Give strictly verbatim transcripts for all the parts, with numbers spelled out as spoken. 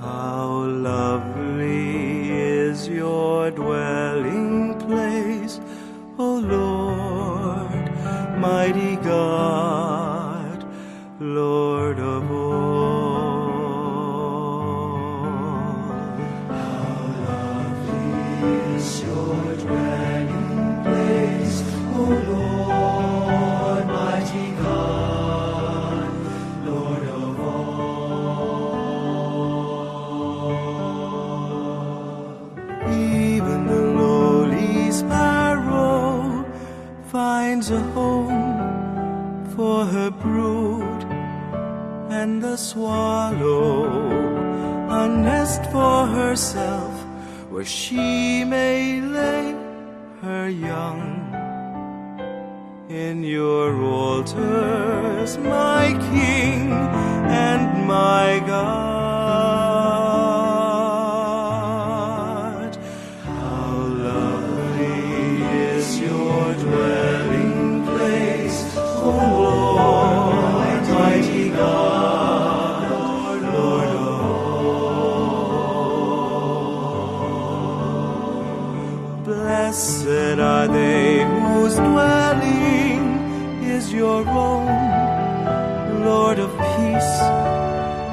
How lovely is your dwelling place, O Lord, mighty God, Lord of all. How lovely is your dwelling place, O Lord, mighty God, Lord of all. Even the lowly sparrow finds a home for her brood, and the swallow a nest for herself, where she may lay her young. In your altars, my King and my God, how lovely is your dwelling place, O Lord, mighty God, Lord of all. Blessed are they whose dwelling is your own, Lord of peace.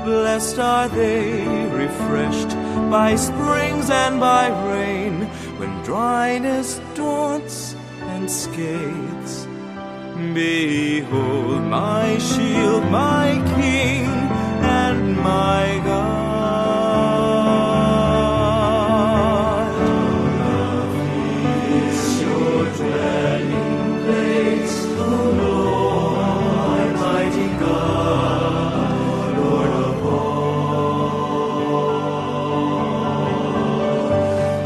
Blessed are they, refreshed by springs and by rain, when dryness daunts and scathes. Behold my shield, my King and my God. Is your dwelling place, O Lord, mighty God, Lord of all.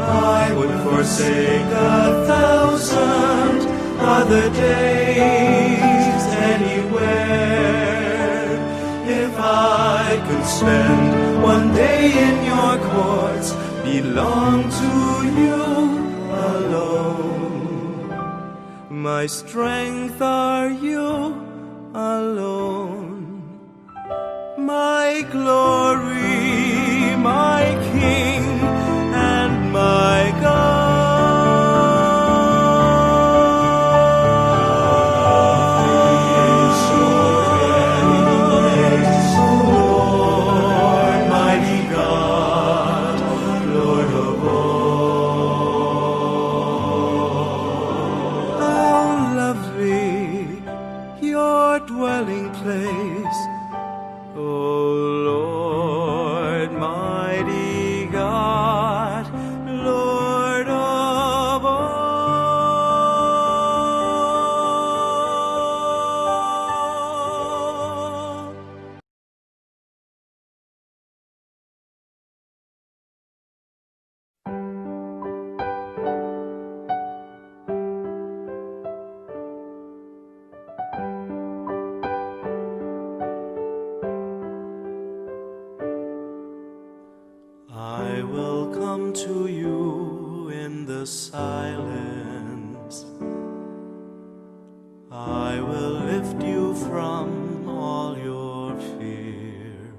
I would forsake a thousand other days anywhere, if I could spend one day in your courts, belong to you alone. My strength are you alone. My glory, my King, and my God. Is your dwelling place, O Lord, mighty God, Lord of all. How lovely your dwelling place, O Lord, mighty God, Lord of all. I will come to you in the silence. I will lift you from all your fear.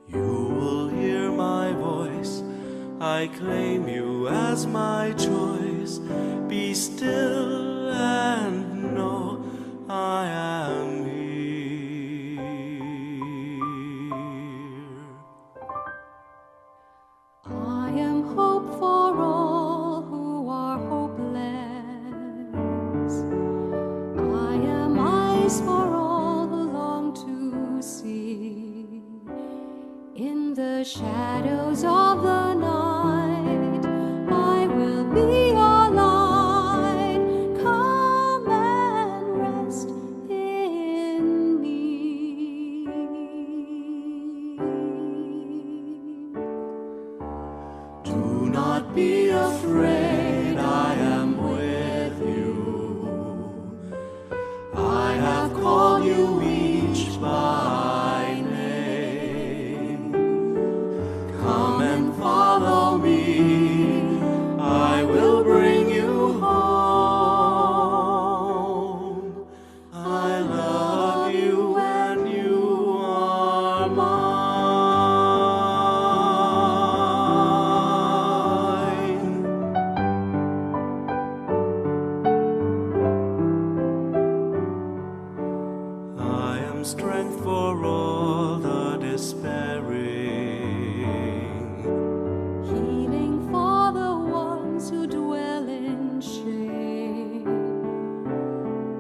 You will hear my voice. I claim you as my choice. Be still and know I am here. I am hope for all who are hopeless. I am eyes for all who long to see. In the shadows of the night, I will be your light. Come and rest in me. Do not be afraid, I am with you. I have called you each by name. Come and follow me, I will bring you home. I love you and you are mine. Strength for all the despairing. Healing for the ones who dwell in shame.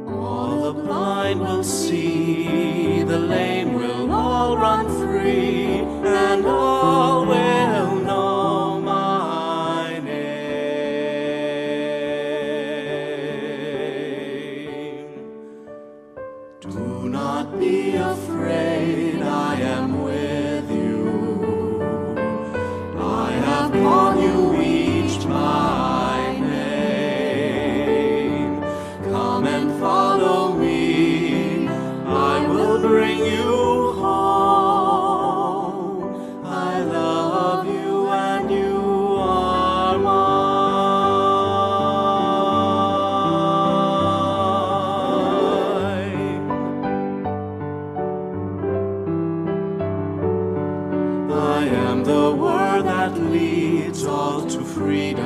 All the blind will see, the lame will all run free, and all will know my name. Do not be afraid, I am with you. I have called you each by name. Come and follow me, I will bring you home. I love you and you are mine. I am the word that leads all to freedom.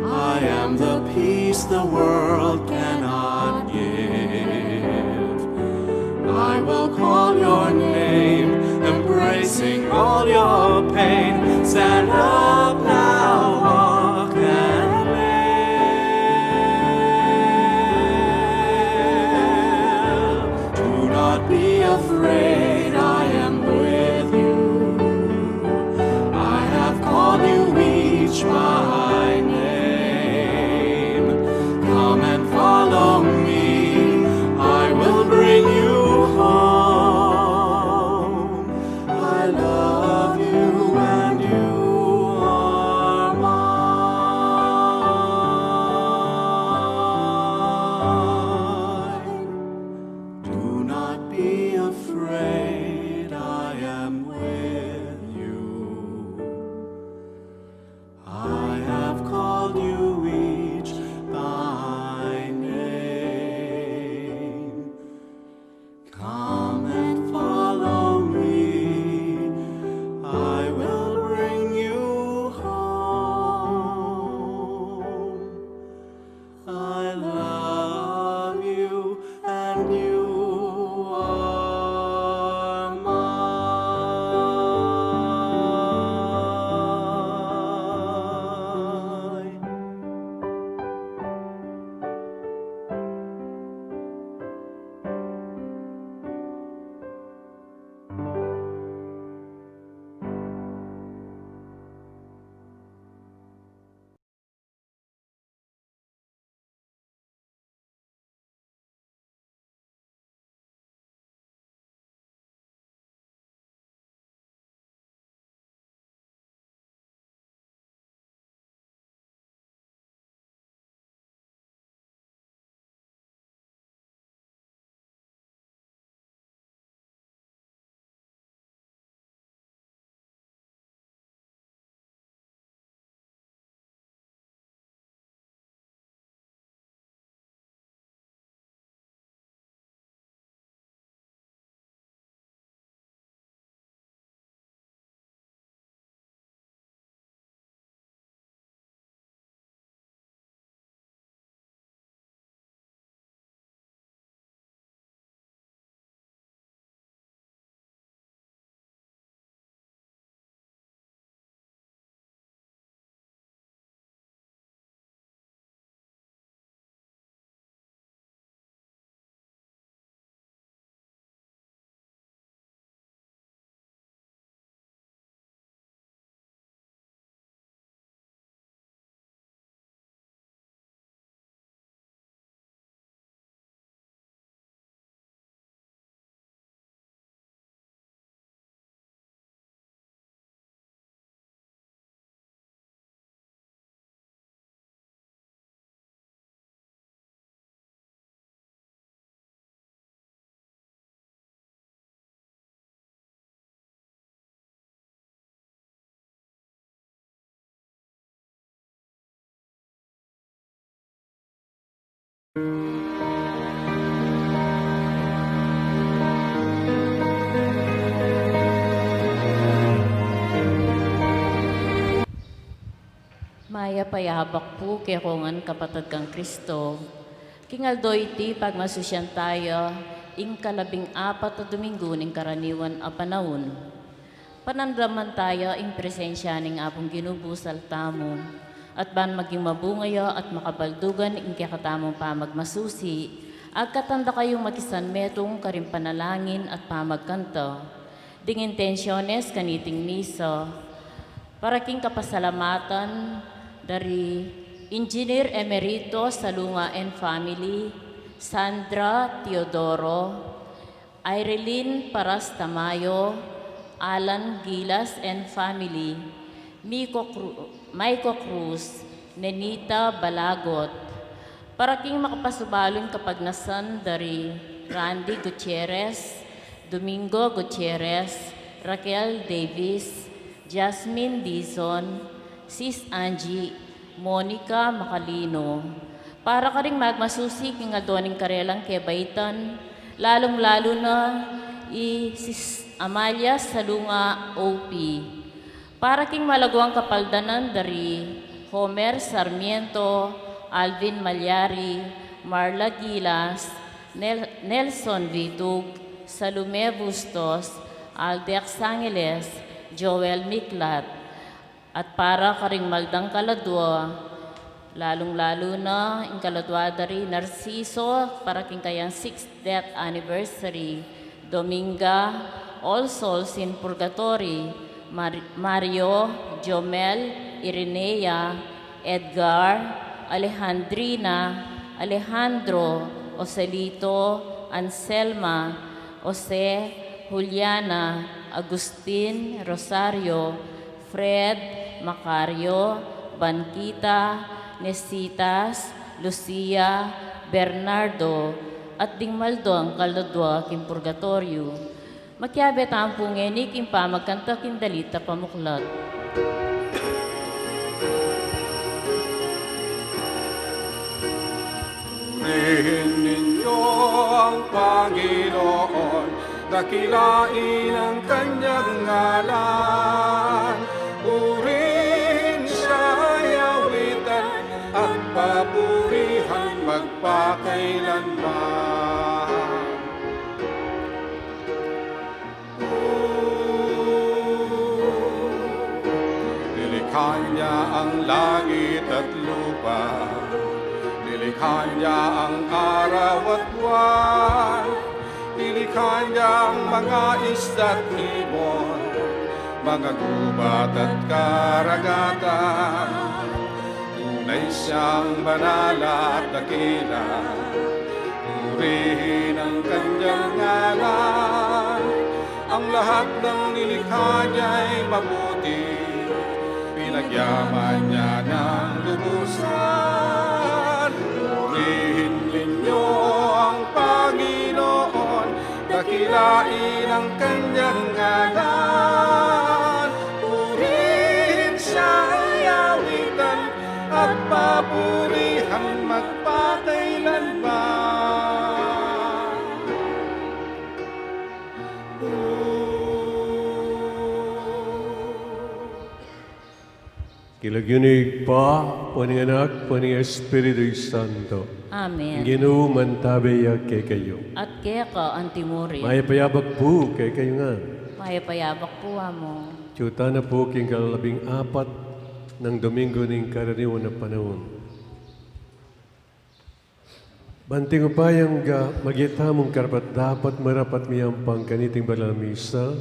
I am the peace the world cannot give. I will call your name, embracing all your pain. Stand up now, walk and live. Do not be afraid, I am with you. I have called you each by name. Come and follow me, I will bring you home. I love you and you are mine. Do not be afraid, I am with you. I have called you each by name. Come and follow me, I will bring you home. I love you and you are mine. Mayap a yabak pu kekongan, kapatad kang Kristo. King aldo iti, pagmasusyan tayu Ing kalabing apat a Domingo ning karaniwan a panaun. Panamdaman taya ing presensya ning Apung Ginu busal tamu, at ban maging mabunga ya at makabaldugan ing kekatamung pamagmasusi, agkatan da kayung makisanmetung karing panalangin at pamagkanta. Ding intensyones kaniting misa, para king kapasalamatan dari Engineer Emerito Salunga and family, Sandra Teodoro, Irelyn Paras Tamayo, Alan Gilas and family, Miko Cru-, Maiko Cruz, Nenita Balagot, para king makapasubalung kapagnasan dari Randy Gutierrez, Domingo Gutierrez, Raquel Davis, Jasmine Dizon, Sis Angie, Monica Macalino, para karing magmasusi king aldo ning karelang kebaitan, lalung-lalu na i Sis Amalia Salunga O P. Para king malaguang kapaldanan dari Homer Sarmiento, Alvin Malyari, Marla Gilas, Nel-, Nelson Vitug, Salome Bustos, Aldex Angeles, Joel Miklat, at para karing maldang kaladua, lalung-lalu na ing kaladua dari Narciso, para king kayang sixth death anniversary, Dominga, All Souls in Purgatory, Mar-, Mario, Jomel, Irinea, Edgar, Alejandrina, Alejandro, Joselito, Anselma, Jose, Juliana, Agustin, Rosario, Fred, Macario, Banquita, Nesitas, Lucia, Bernardo, at ding maldang kaladua king purgatoryo. Makiabe tamu pu ngeni king pamagkanta king dalit a pamuklat. Purihin ninyo ang Panginoon, dakilain ang kanyang ngalan. Purihin siya'y awitan at papurihan magpakailanman. Nilikha niya ang langit at lupa. Nilikha niya ang araw at buwan. Nilikha niya ang mga isda't ibon, mga gubat at karagatan. Tunay siyang banal at dakila, purihin ang kanyang ngalan. Ang lahat ng nilikha niya'y mabuti, pinagyaman niya ng lubusan. Purihin ninyo ang Panginoon, dakilain ang kanyang ngalan. Purihin siya'y awitan at papurihan magpakailanman. King lagyu ning Ibpa, ampo ning Anak, ampo ning Espiritu Santo. Amen. Ing Ginu mantabe ya kekayu. At keka antimurin. Mayap a yabak pu kekayu ngan. Mayap a yabak pu, Among. Atyu tana pu king kalabing apat nang Domingo ning karaniwan a panaun. Banting upayang ga, maging tamung karapat-dapat, marapat miyampang kaniting banal a misa,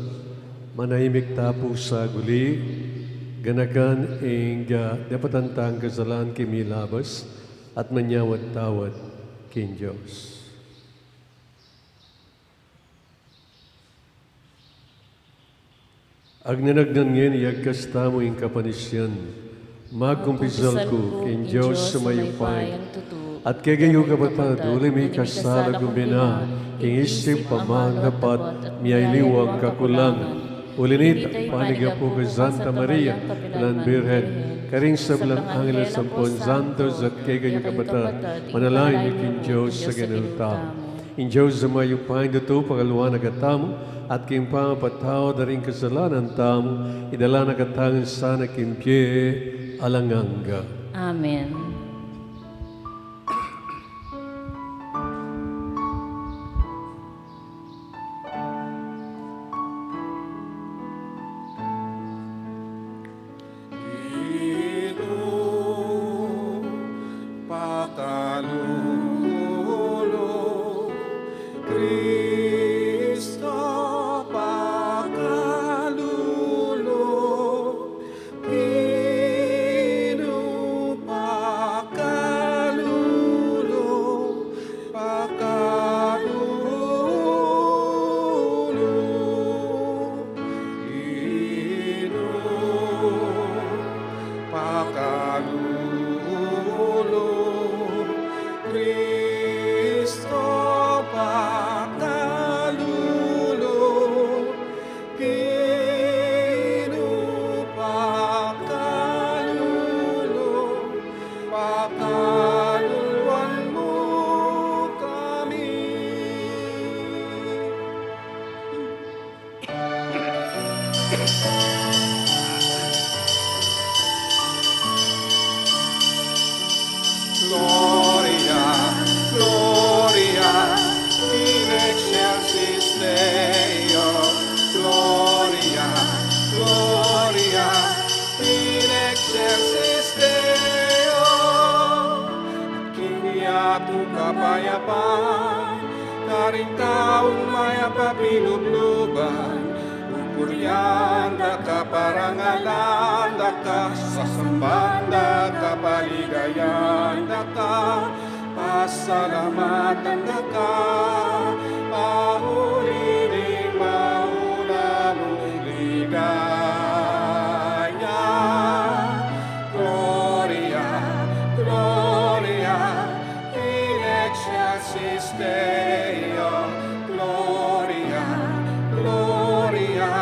manahimik ta pu saguli, ganakan ing, ah, dapatan tang kasalan king milabas, at manyawad-tawad king Dios. Agnanagnan ngeni, agkas tamu ing kapanisian. Magkumpisal ku king Dios a mayupaya, at kekayu kapatad, uli ming kasala ku bina king isip, amanu, dapat, miyaliwang kakulangan. Uli na nita, panyawad pu king Santa Maria, Kapilan Birhen, karing sablang angeles ampon santos, at kekayu kapatad, manalangin king Dios a Ginu tamu. Ing Dios a mayupaya, ing tutu, pakaluan na katamu, at king pamapatawad da ring kasalanan tamu, idala na katamu sana king bie alang angga. Amen. Papilubluban, pupurian da ka, parangalan da ka, sasamban da ka, paligayan da ka, pasalamatan da ka, pauli ning mauna mung ligaya. Gloria, Gloria in excelsis Deo. Gloria, Gloria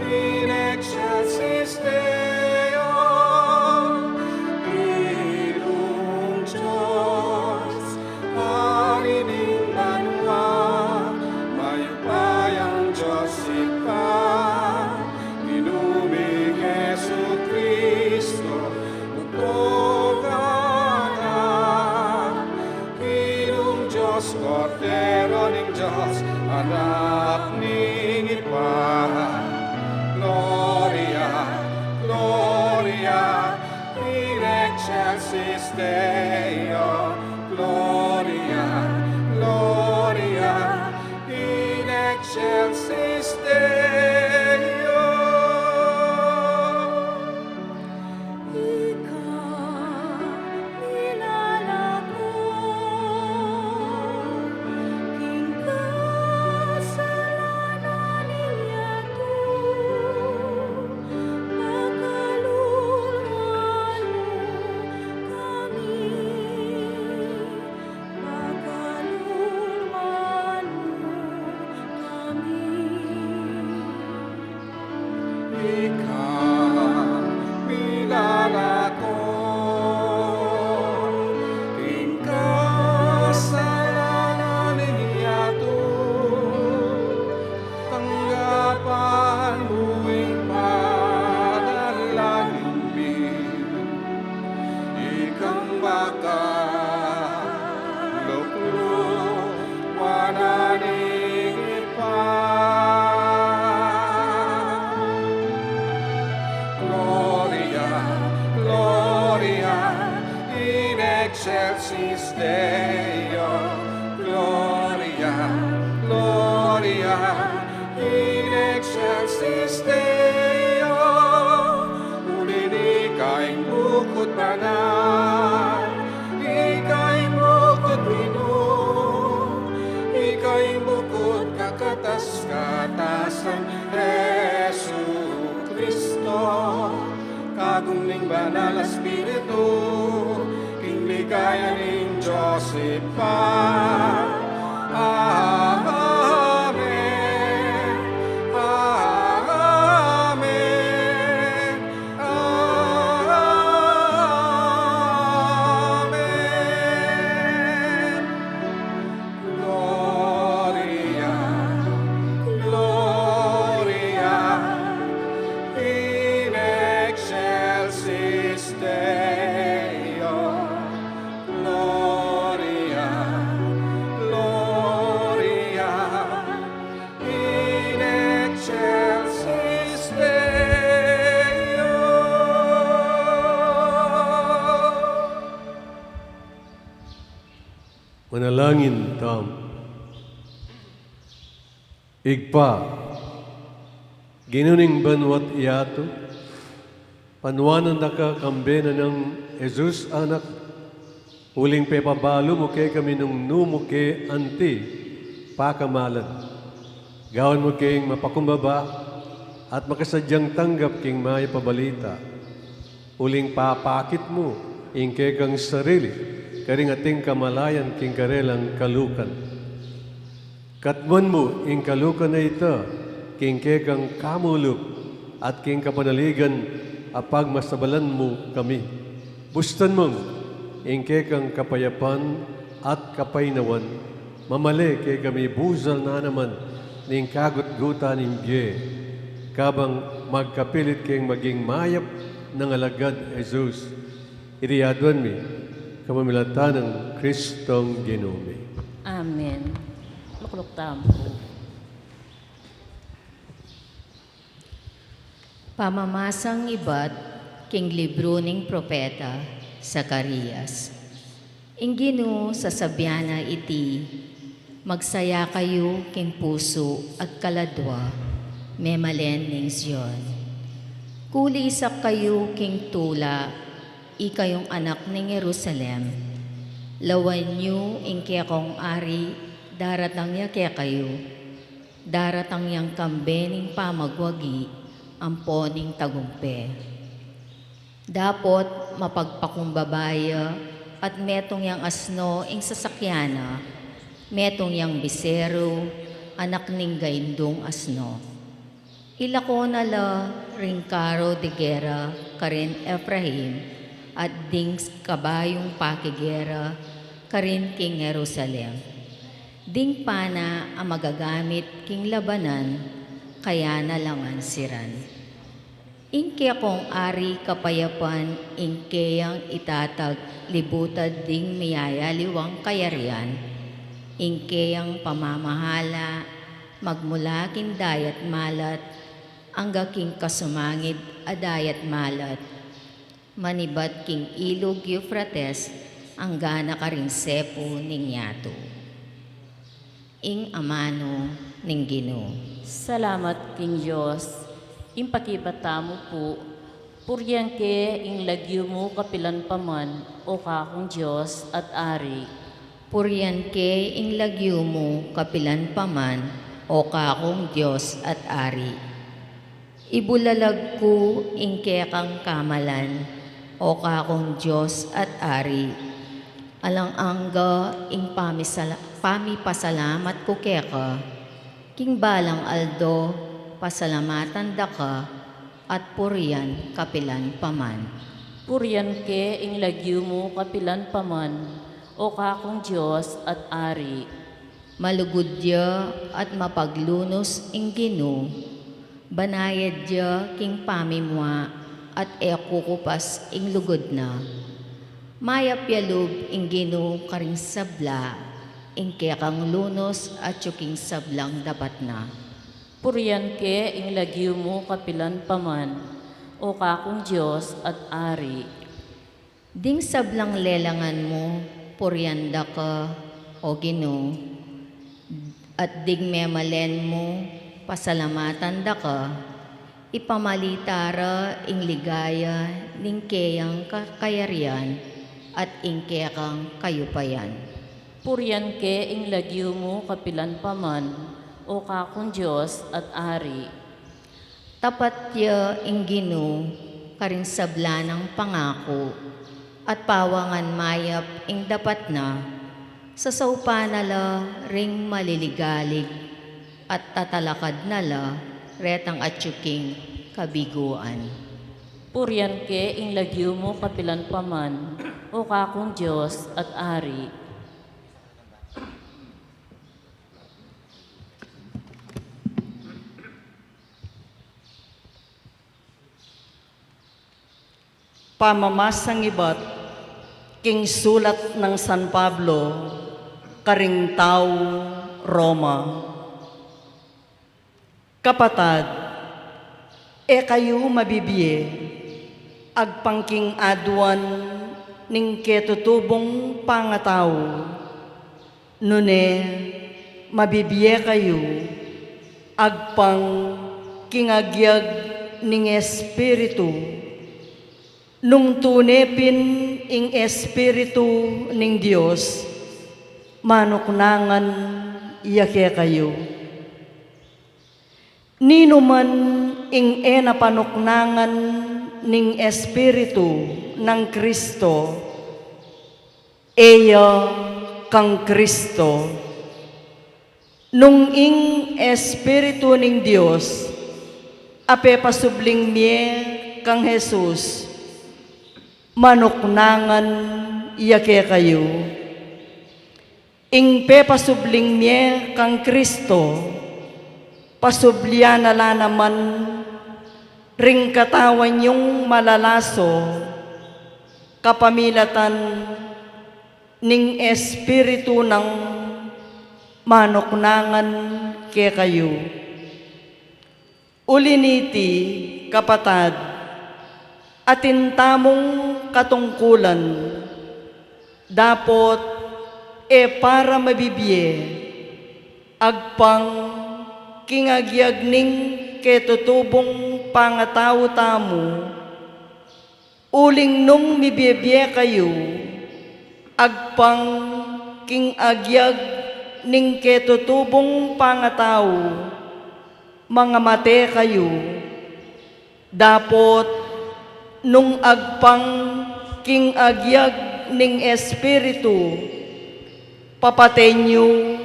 in excelsis Deo. Ginung Dios, Ari ning banua, mayupayang Dios Ibpa, Ginu ming Jesucristo, bugtung anak, Ginung Dios, Kordero ning Dios, Anak ning Ibpa. Gloria, Gloria in excelsis Deo. Gloria, Gloria in excelsis Deo. Ika milalako king kasalanan ning yatu, pakalulwan mu kami, pakalulwan mu kami. Ika milalako king kasalanan ning yatu, tanggapan mu ing panalangin mi. Ikang makalukluan ning Ibpa. Gloria, Gloria in excelsis Deo. Gloria, Gloria in excelsis Deo. Uli ning ika ing bukut banal, ika ing bukut minum, ika ing bukut kakatas-katasan, Jesukristo, kagum ning Banal a Espiritu, king ligaya ning Dios Ibpa. Amen. Amen. Amen. Gloria, Gloria in excelsis Deo. Gloria, Gloria in excelsis Deo. Manalangin tamu. Ibpa, Ginu ning banua't yatu, panuanan da ka kambe na nang Jesus Anak, uling pepabalu mu kekami nung nu mu ke anti pakamalan. Gawan mu keng mapakumbaba at makasadyang tanggap king mayap a balita. Uling papakit mu ing kekang sarili karing ating kamalayan king karelang kalukan. Katmuan mu ing kalukan a ita king kekang kamulup at king kapanaligan a pagmasabalan mu kami. Bustan mung ing kekang kapayapan at kapaynawan mamale kekami busal na naman ning kagutgutan ning bie, kabang magkapilit keng maging mayap nang alagad Jesus. Iti aduan mi kapamilatan nang Kristong Ginu mi. Amen. Lukluk tamu. Pamamasang ibat king libru ning propeta Zacarias. Ing Ginu sasabian na iti, Magsaya kayu king pusu at kaladwa, memalen ning Zion. Kulisak kayu king tula, ikayung anak ning Jerusalem. Lawan yu ing kekong Ari, daratang ya kekayu. Daratang yang kambe ning pamagwagi, ampo ning tagumpe. Dapot mapagpakumbaba ya, at metung yang asno ing sasakyan na, metung yang biseru, anak ning gaindung asno. Ilako na la ring karo de gera karin Efraim, at ding kabayung pakigera karin king Jerusalem. Ding pana a magagamit king labanan, kaya na la ngan siran. Ing kekong Ari kapayapan, ing keyang itatag libutad ding miyayaliwang kayarian, ing keyang pamamahala, magmula king dayat malat, angga king kasumangid a dayat malat, manibat king ilug Eufrates, angga na karing sepu ning yatu. Ing amanu ning Ginu. Salamat king Dios. Ing pakibat tamu pu, purian ke ing lagyu mu kapilan pa man, o kakung Dios at Ari. Purian ke ing lagyu mu kapilan pa man, o kakung Dios at Ari. Ibulalag ku ing kekang kamalan, o kakung Dios at Ari. Alang angga ing pamisala-, pamipasalamat ku keka, king balang aldo, pasalamatan da ka, at purian kapilan pa man. Purian ke ing lagyu mu kapilan pa man, o kakung Dios at Ari. Malugud ya at mapaglunus ing Ginu, banayad ya king pamimua at e kukupas ing lugud na. Mayap ya lub ing Ginu karing sabla, ing kekang lunus atyu king sablang dapat na. Purian ke ing lagyu mu kapilan pa man, o kakung Dios at Ari. Ding sablang lelangan mu, purian da ka, o Ginu, at ding memalen mu, pasalamatan da ka, ipamalita ra ing ligaya ning keyang ka-, kayarian at ing kekang kayupayan. Purian ke ing lagyu mu kapilan pa man, o kakung Dios at Ari. Tapat ya ing Ginu karing sabla nang pangaku, at pawangan mayap ing dapat na, sasaupan na la ring maliligalig, at tatalakad na la retang atyu king kabiguan. Purian ke ing lagyu mu kapilan pa man, o kakung Dios at Ari. Pamamasang ibat king sulat nang San Pablo karing tau Roma. Kapatad, e kayu mabibie agpang king aduan ning ketutubung pangatau, nune mabibie kayu agpang king agyag ning Espiritu. Nung tune pin ing Espiritu ning Dios, manuknangan ya kekayu. Ninuman ing e na panuknangan ning Espiritu nang Kristo, e ya kang Kristo. Nung ing Espiritu ning Dios a pepasubling mie kang Jesus, manuknangan ya kekayu. Ing pepasubling mie kang Kristo, pasublian na la naman ring katawan yung malalaso, kapamilatan ning Espiritu nang manuknangan kekayu. Uli niti, kapatad, atin tamung katungkulan, dapot e para mabibie Agpang king agyag ning ketutubung pangatau tamu, uling nung mibie-bie kayu, agpang king agyag ning ketutubung pangatau, mangamate kayu. Dapot nung agpang king agyag ning Espiritu, papaten yu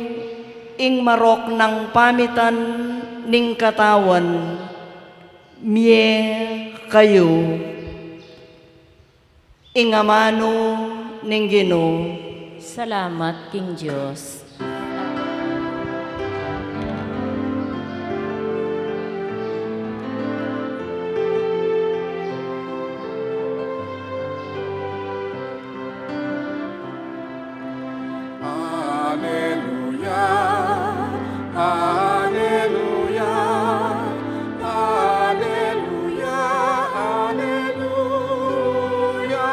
ing marok nang pamitan ning katawan, mie kayu. Ing amanu ning Ginu. Salamat king Dios. Aleluya, aleluya, aleluya, aleluya.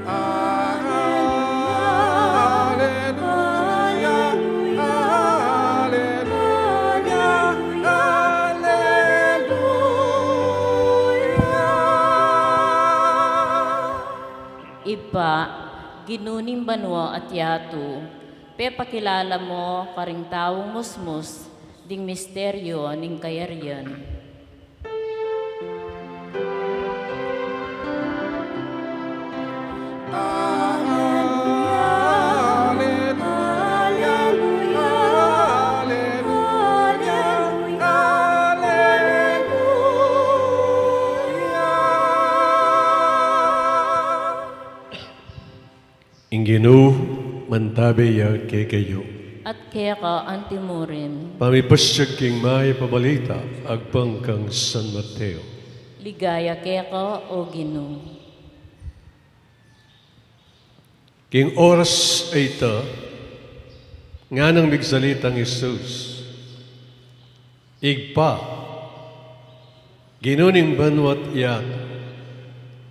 Aleluya, aleluya, aleluya. Ibpa, Ginu ning banua at yatu, pepakilala mu karing taung musmus ding misteryu ning kayarian. Ing Ginu mantabe ya kekayu. At keka antimurin. Pamipasyag king mayap a balita agpang kang San Mateo. Ligaya keka, O Ginu. King oras a ita, nganang migsalitang Jesus, Ibpa, Ginu ning banua't yatu,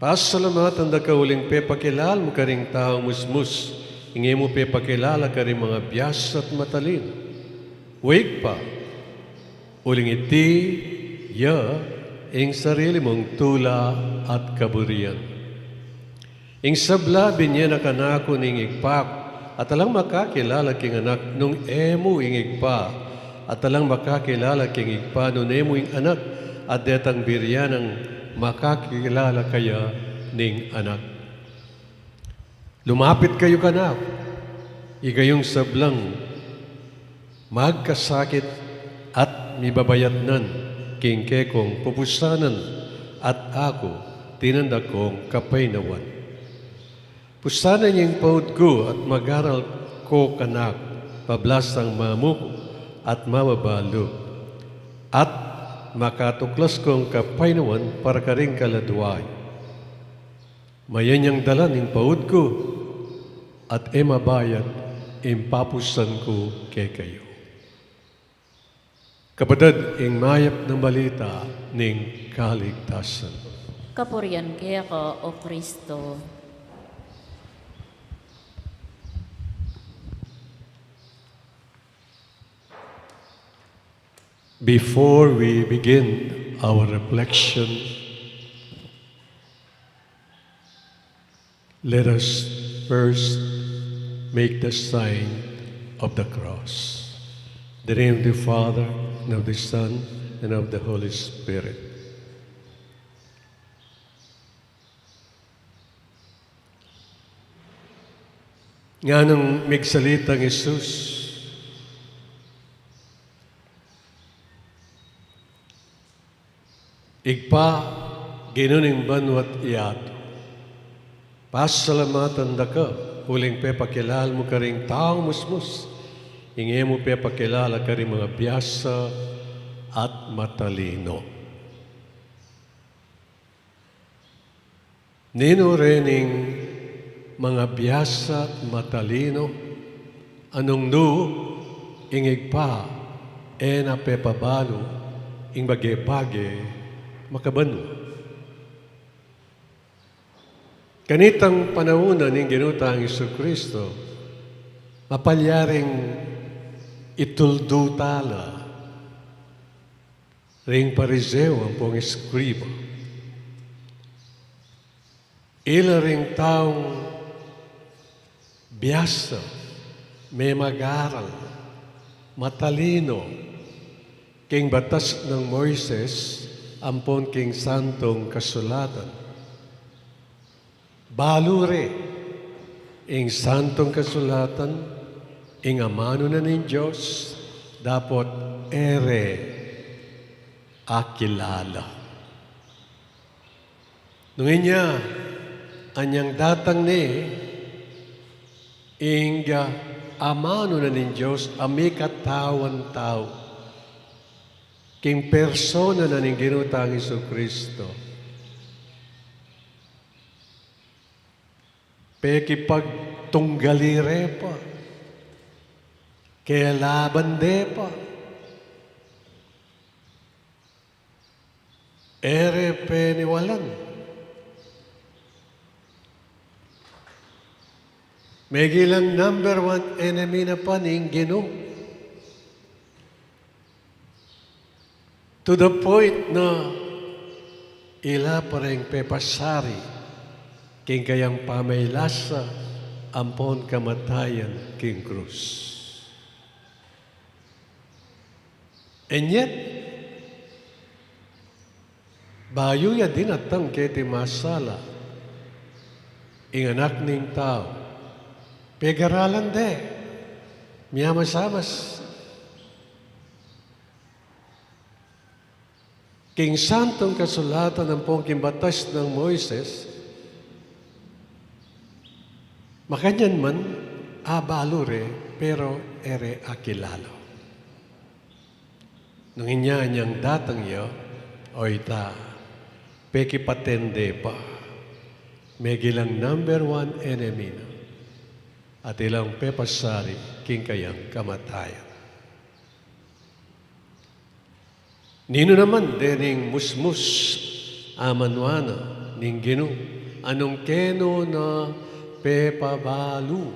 pasalamatan da ka uling pepakilala mu karing taung musmus ing e mu pepakilala karing mga biasa at matalino. O Ibpa, uling iti ya ing sarili mung tula at kaburian. Ing sabla binye na kanaku ning Ibpa ku, at alang makakilala king Anak nung e mu ing Ibpa, at alang makakilala king Ibpa nung e mu ing Anak, at detang buri ya nang makakilala kaya ning Anak. Lumapit kayu kanaku, ikayung sablang magkasakit at mibabayatnan king kekong pupusanan, at aku dinan da kong kapaynawan. Pusanan ye ing paud ku at mag-aral ko kanaku, pablasang mamuku at mababa lub, at makatuklas kong kapaynawan para karing kaladua yu. Mayan yang dalan ing paud ku, at e mabayat ing papusan ku kekayu. Kapatad, ing mayap nang balita ning kaligtasan. Kapurian keka, O Kristo. Before we begin our reflection, let us first make the sign of the cross. In the name of the Father, and of the Son, and of the Holy Spirit. Nganang migsalitang Jesus, Ibpa, Ginu ning banua't yatu, pasalamatan da ka uling pepakilala mu karing taung musmus ing e mu pepakilala karing mga biasa at matalino. Ninu rening mga biasa at matalino, a nung nu ing Ibpa e na pepabalu ing bage-bage makabanua? Kanitang panaun na ning Ginu tang Jesucristo, Mapalyaring ituldu tala ring Pariseo ampong eskriba. Ila ring taung biasa, memagaral, matalino, king batas nang Moises ampon king Santong Kasulatan. Balu re, ing Santong Kasulatan, ing amanu na ning Dios, dapot e re akilala. Nung inya, anyang datang ne ing amanu na ning Dios a mikatawan tau, king persona na ning Ginu tang Jesucristo, pekipagtunggali re pa, kelaban de pa, e re peniwalan. Megilang number one enemy na pa ning Ginu. To the point na ila pa reng pepasari king kayang pamailasa ampon kamatayan king krus. And yet, bayu ya dinatang keti masala, ing Anak ning Tau, pegaralan de, miamasamas. King Santong Kasulatan ampong king batas nang Moises, makanyan man, abalu re, pero e re akilala. Nung inya anyang datang ya, o ita, pekipatende pa, megilang number one enemy na, at ilang pepasari king kayang kamatayan. Ninu naman dening musmus a manua na ning Ginu, a nung kenu na pepabalu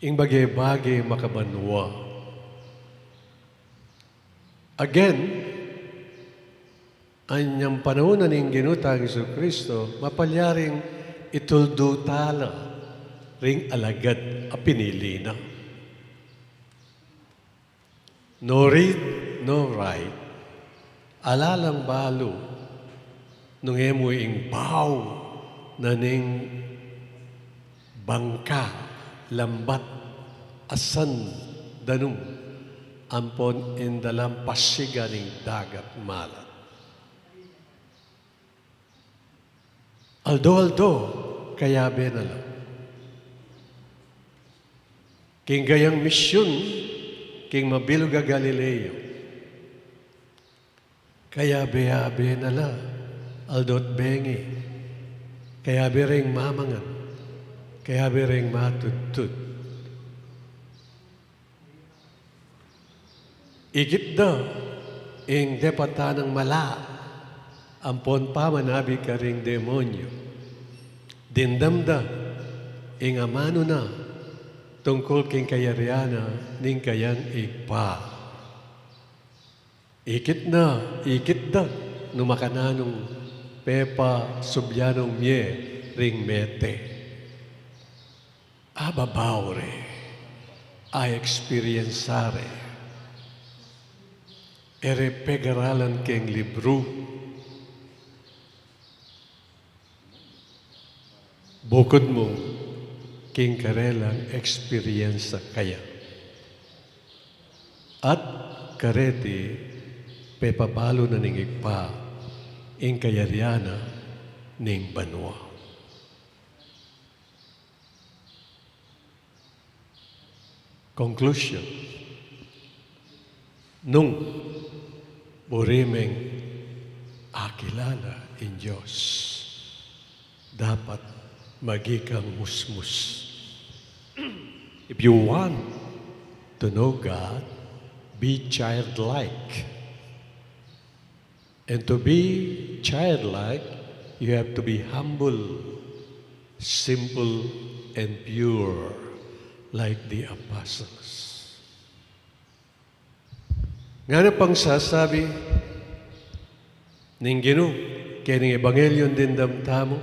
ing bage-bage makabanua. Again, anyang panaun na ning Ginu tang Jesucristo, mapalyaring ituldu tala ring alagad a pinili na. No read, no write. Ala lang balu nung e mu ing bau na ning bangka, lambat, asan, danum, ampon ing dalang pasiga ning dagat malat. Aldo-aldo, kayabe na la. King kayang misyun king mabilug a Galileo, kayabe-yabe na la, aldo't bengi, kayabe reng mamangan, kayabe reng matudtud. Ikit da ing depatan nang mala ampon pamanabi karing demonyu. Dimdam da ing amanu na tungkul king kayarian na ning kayang Ibpa. Ikit na, ikit da, nu makananu nung pepasubyan nong mie ring mete. Ababau re, a-experience re, e re pegaralan king libru. Bukud mu king karelang experience kaya. At kareti pepabalu na ning Ibpa ing kayarian na ning banua. Conclusion. Nung buri meng akilala ing Dios, dapat maging kang musmus. If you want to know God, be childlike. And to be childlike, you have to be humble, simple, and pure. like the apostles. Ngana pang sasabi ning Ginu keng Ebanghelyo dimdam tamu,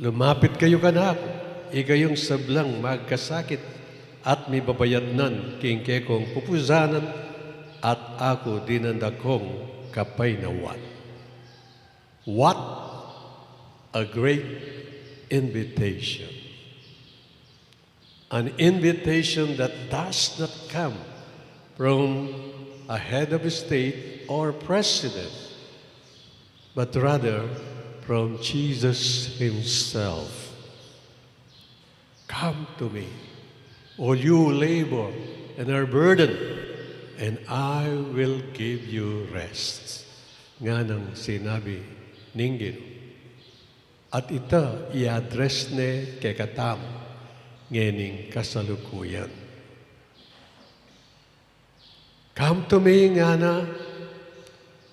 "Lumapit kayu kanaku, ikayung sablang magkasakit at mibabayatnan king kekong pupusanan, at aku dinan da kong kapaynawan." What a great invitation! An invitation that does not come from a head of state or president, but rather from Jesus himself. "Come to me, all you labor and are burdened, and I will give you rest," nganang sinabi ning Ginu. At ita i-address ne kekatamu ngening kasalukuyan. "Come to me," ngana.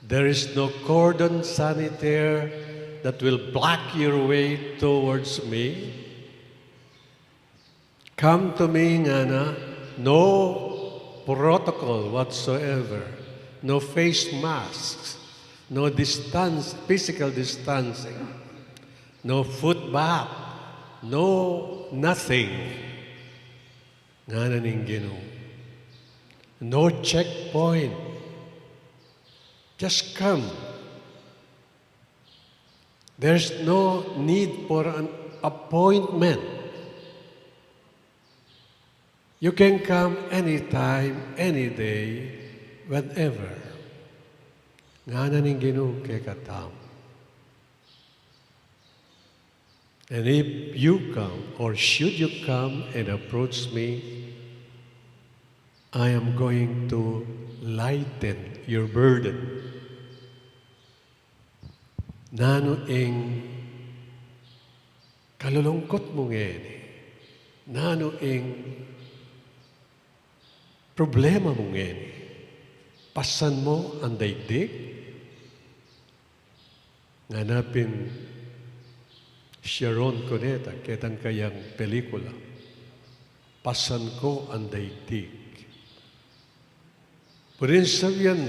"There is no cordon sanitaire that will block your way towards me." "Come to me," ngana, "no protocol whatsoever, no face masks, no distance, physical distancing, no foot bath, no nothing." Ngana ning Ginu, "No checkpoint. Just come. There's no need for an appointment. You can come anytime, any day, whenever." Ngana ning Ginu kekatamu. "And if you come, or should you come and approach me, I am going to lighten your burden." Nanu ing kalulungkut mu ngeni? Nanu ing problema mu ngeni? Pasan mu ang daigdig? Ngana pin Sharon Cuneta, ketang kayang pelikula, "Pasan ko ang daigdig." Pwedeng sabian,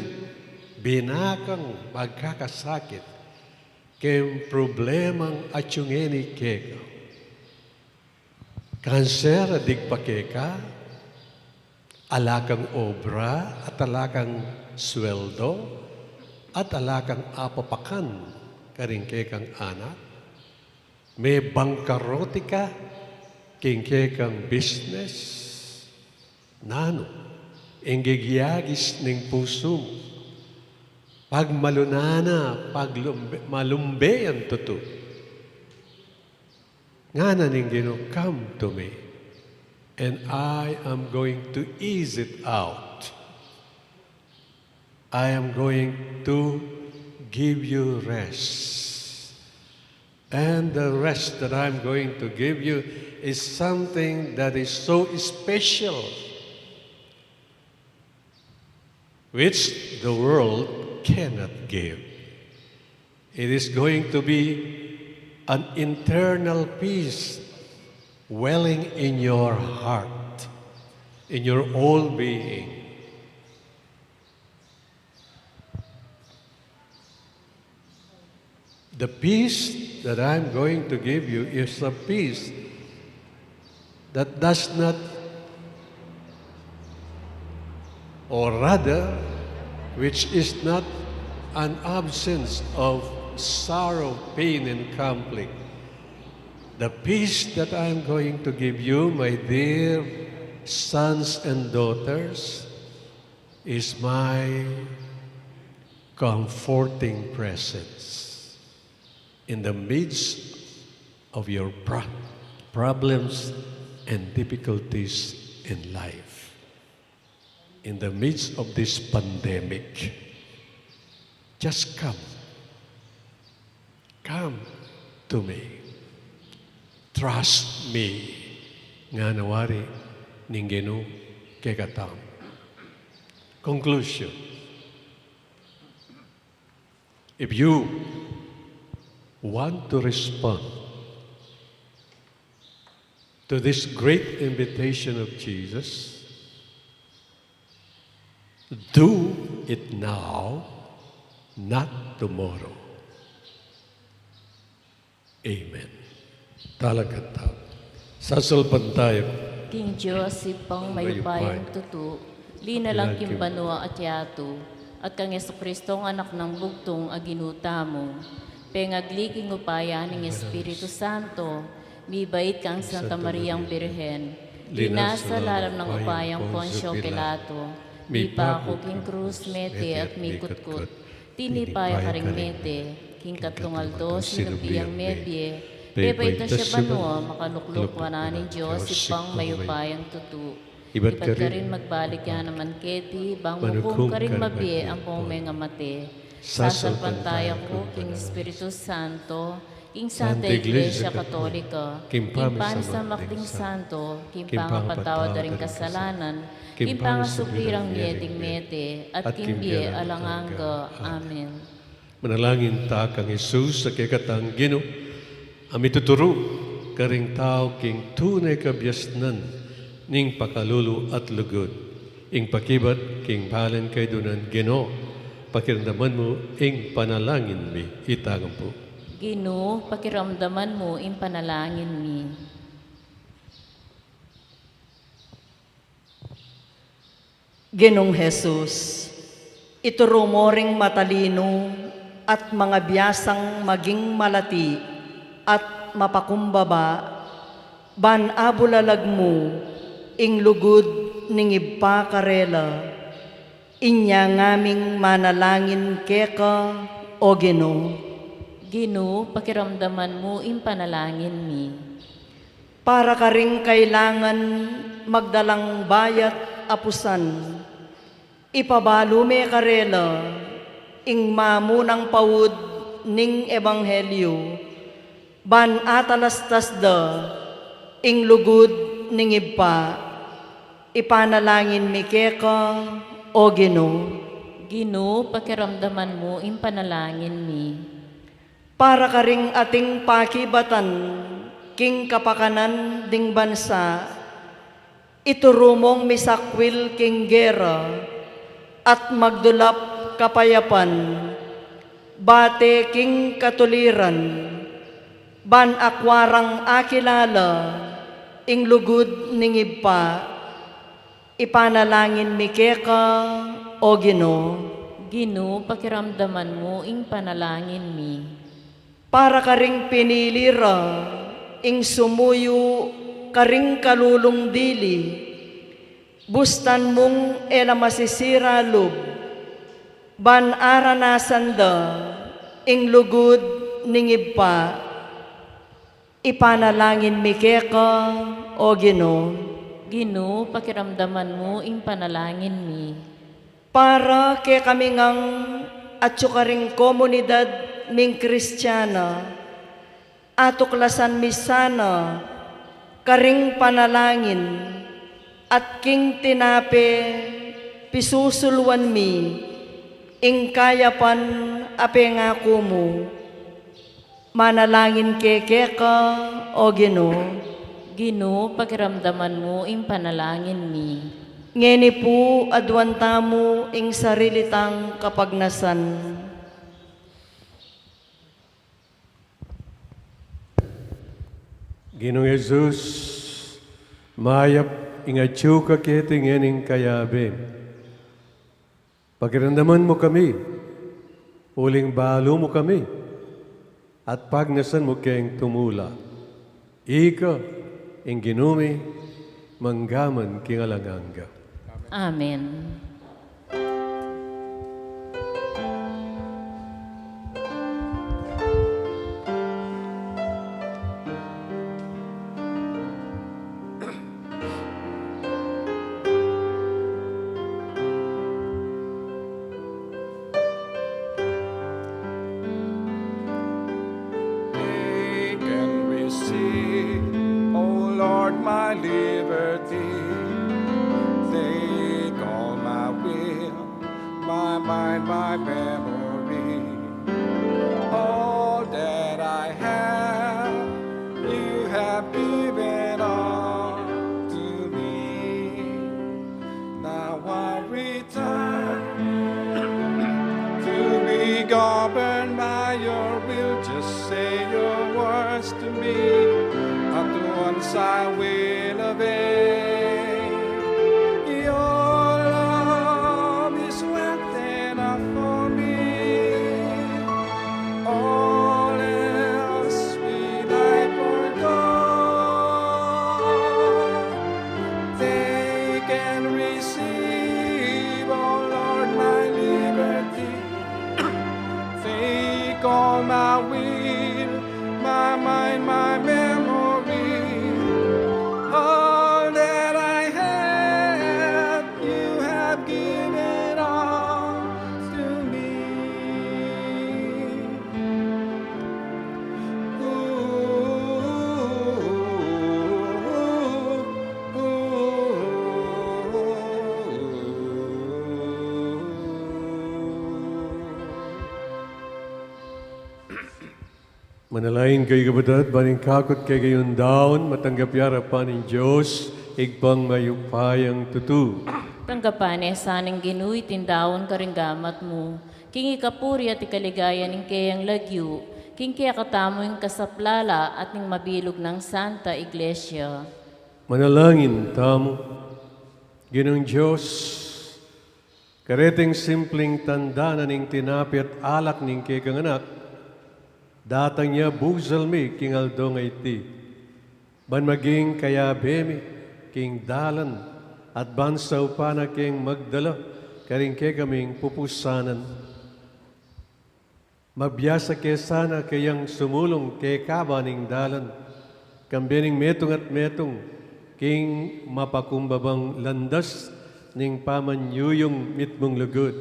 bina kang magkakasakit keng problemang atyu ngeni keka. Kanser a digpa keka, ala kang obra at ala kang sweldo, at ala kang apapakan karing kekang anak. Mebangkaruti ka king kekang business. Nanu ing gigyagis ning pusu mu? Pagmalunan na, paglumbe, malumbe yang tutu. Ngana ning Ginu, "Come to me, and I am going to ease it out. I am going to give you rest. And the rest that I'm going to give you is something that is so special, which the world cannot give. It is going to be an internal peace welling in your heart, in your whole being." The peace that I'm going to give you is a peace that does not, or rather, which is not an absence of sorrow, pain, and conflict. The peace that I'm going to give you, my dear sons and daughters, is my comforting presence in the midst of your pro-, problems and difficulties in life. In the midst of this pandemic, just come. Come to me. Trust me. Ngana wari ning Ginu kekatamu. Conclusion. If you want to respond To this great invitation of Jesus, "Do it now, not tomorrow." Amen. Talakad tamu. Sasalpantaya ku king Dios, Ibpang mayupayang tutu, linalang king banua at yatu, at kang Jesucristo, Anak nang bugtung a Ginu tamu, pengagli king upaya ning Espiritu Santo, mibait kang Santa Mariang Birhen, linasa lalam nang upayang Poncio Pilato, mipaku king krus, mete at mikutkut, tinipa ya karing mete, king katlung aldo sinubli yang mebie, pepaitas ya banua, makalukluk wanan ning Dios Ibpang mayupayang tutu. Ibat karin magbalik ya naman keti, bang manukum karing mabie ampong mengamate. Sasalpantaya ku king Espiritu Santo, king Santa Iglesia Katolika, king pamisamak ding santo, king pangapatawad da ring kasalanan, king pangasubli rang mie ding mete, at king bie alang angga. Amen. Manalangin ta kang Jesus a kekatang Ginu, a mituturu karing tau king tune kabiasnan ning pakalulu at lugud. Ing pakibat king palen kaidunan, Ginu, pakiramdaman mu ing panalangin mi. Itang ampo. Ginu, pakiramdaman mu ing panalangin mi. Ginung Jesus, ituru mu ring matalinu at mangabiasang maging malati at mapakumbaba, ban abulalag mu ing lugud ning Ibpa karela. Inya ngaming manalangin keka, O Ginu. Ginu, pakiramdaman mu ing panalangin mi. Para karing kailangan magdalang bayat a pusan, ipabalu me karela ing mamunang paud ning ebanghelyu, ban atalastas da ing lugud ning Ibpa. Ipanalangin mi keka, O Ginu. Ginu, pakiramdaman mu ing panalangin mi. Para karing ating pakibatan king kapakanan ding bansa, ituru mung misakwil king gera at magdulap kapayapan, bate king katuliran, ban akua rang akilala ing lugud ning Ibpa. Ipanalangin mi keka, O Ginu. Ginu, pakiramdaman mu ing panalangin mi. Para karing pinili ra ing sumuyu karing kalulung dili, bustan mung e la masisira lub, ban aranasan da ing lugud ning Ibpa. Ipanalangin mi keka, O Ginu. Ginu, pakiramdaman mu ing panalangin mi. Para kekami ngan at karing komunidad ming Kristiana, atuklasan mi sana karing panalangin at king tinape pisusuluan mi ing kayapan a pengaku mu. Manalangin ke keka, O Ginu. Ginu, pakiramdaman mu ing panalangin mi. Ngeni pu, aduan tamu ing sarili tang kapagnasan. Ginung Jesus, mayap ing atyu ka keti ngening kayabe. Pakiramdaman mu kami, uling balu mu kami, at pagnasan mu keng tumula. Ika ing Ginu mi, mangga man king alang angga. Amen. Take and receive, O Lord, my liberty. Take all my will, my mind, my memory. All that I have, you have given Return to be governed by your will. Just say your words to me. At once I will obey. Your love is worth enough for me. All else will I forego. Take and receive, O Lord, my liberty. Take all my will, my mind, my memory. All that I have, you have given all to me. Manalangin kayu, kapatad, ban ing kakut kekayung daun matanggap ya arapan ning Dios, Ibpang mayupayang tutu. Tanggapan na sana ning Ginu iting daun karing gamat mu, king ikapuri at ikaligaya ning keyang lagyu, king kekatamu ing kasaplalan at ning mabilug nang Santa Iglesia. Manalangin tamu. Ginung Dios, kareting simpling tanda na ning tinape at alak ning kekang anak, datang ya buzal mi king aldo a iti, ban maging kayabe mi king dalan, at ban saupan na keng magdala karing kekaming pupusanan. Mabiasa ke sana keyang sumulung keka ba ning dalan, kambe ning metung at metung, king mapakumbabang landas ning pamanyuyung mitmung lugud.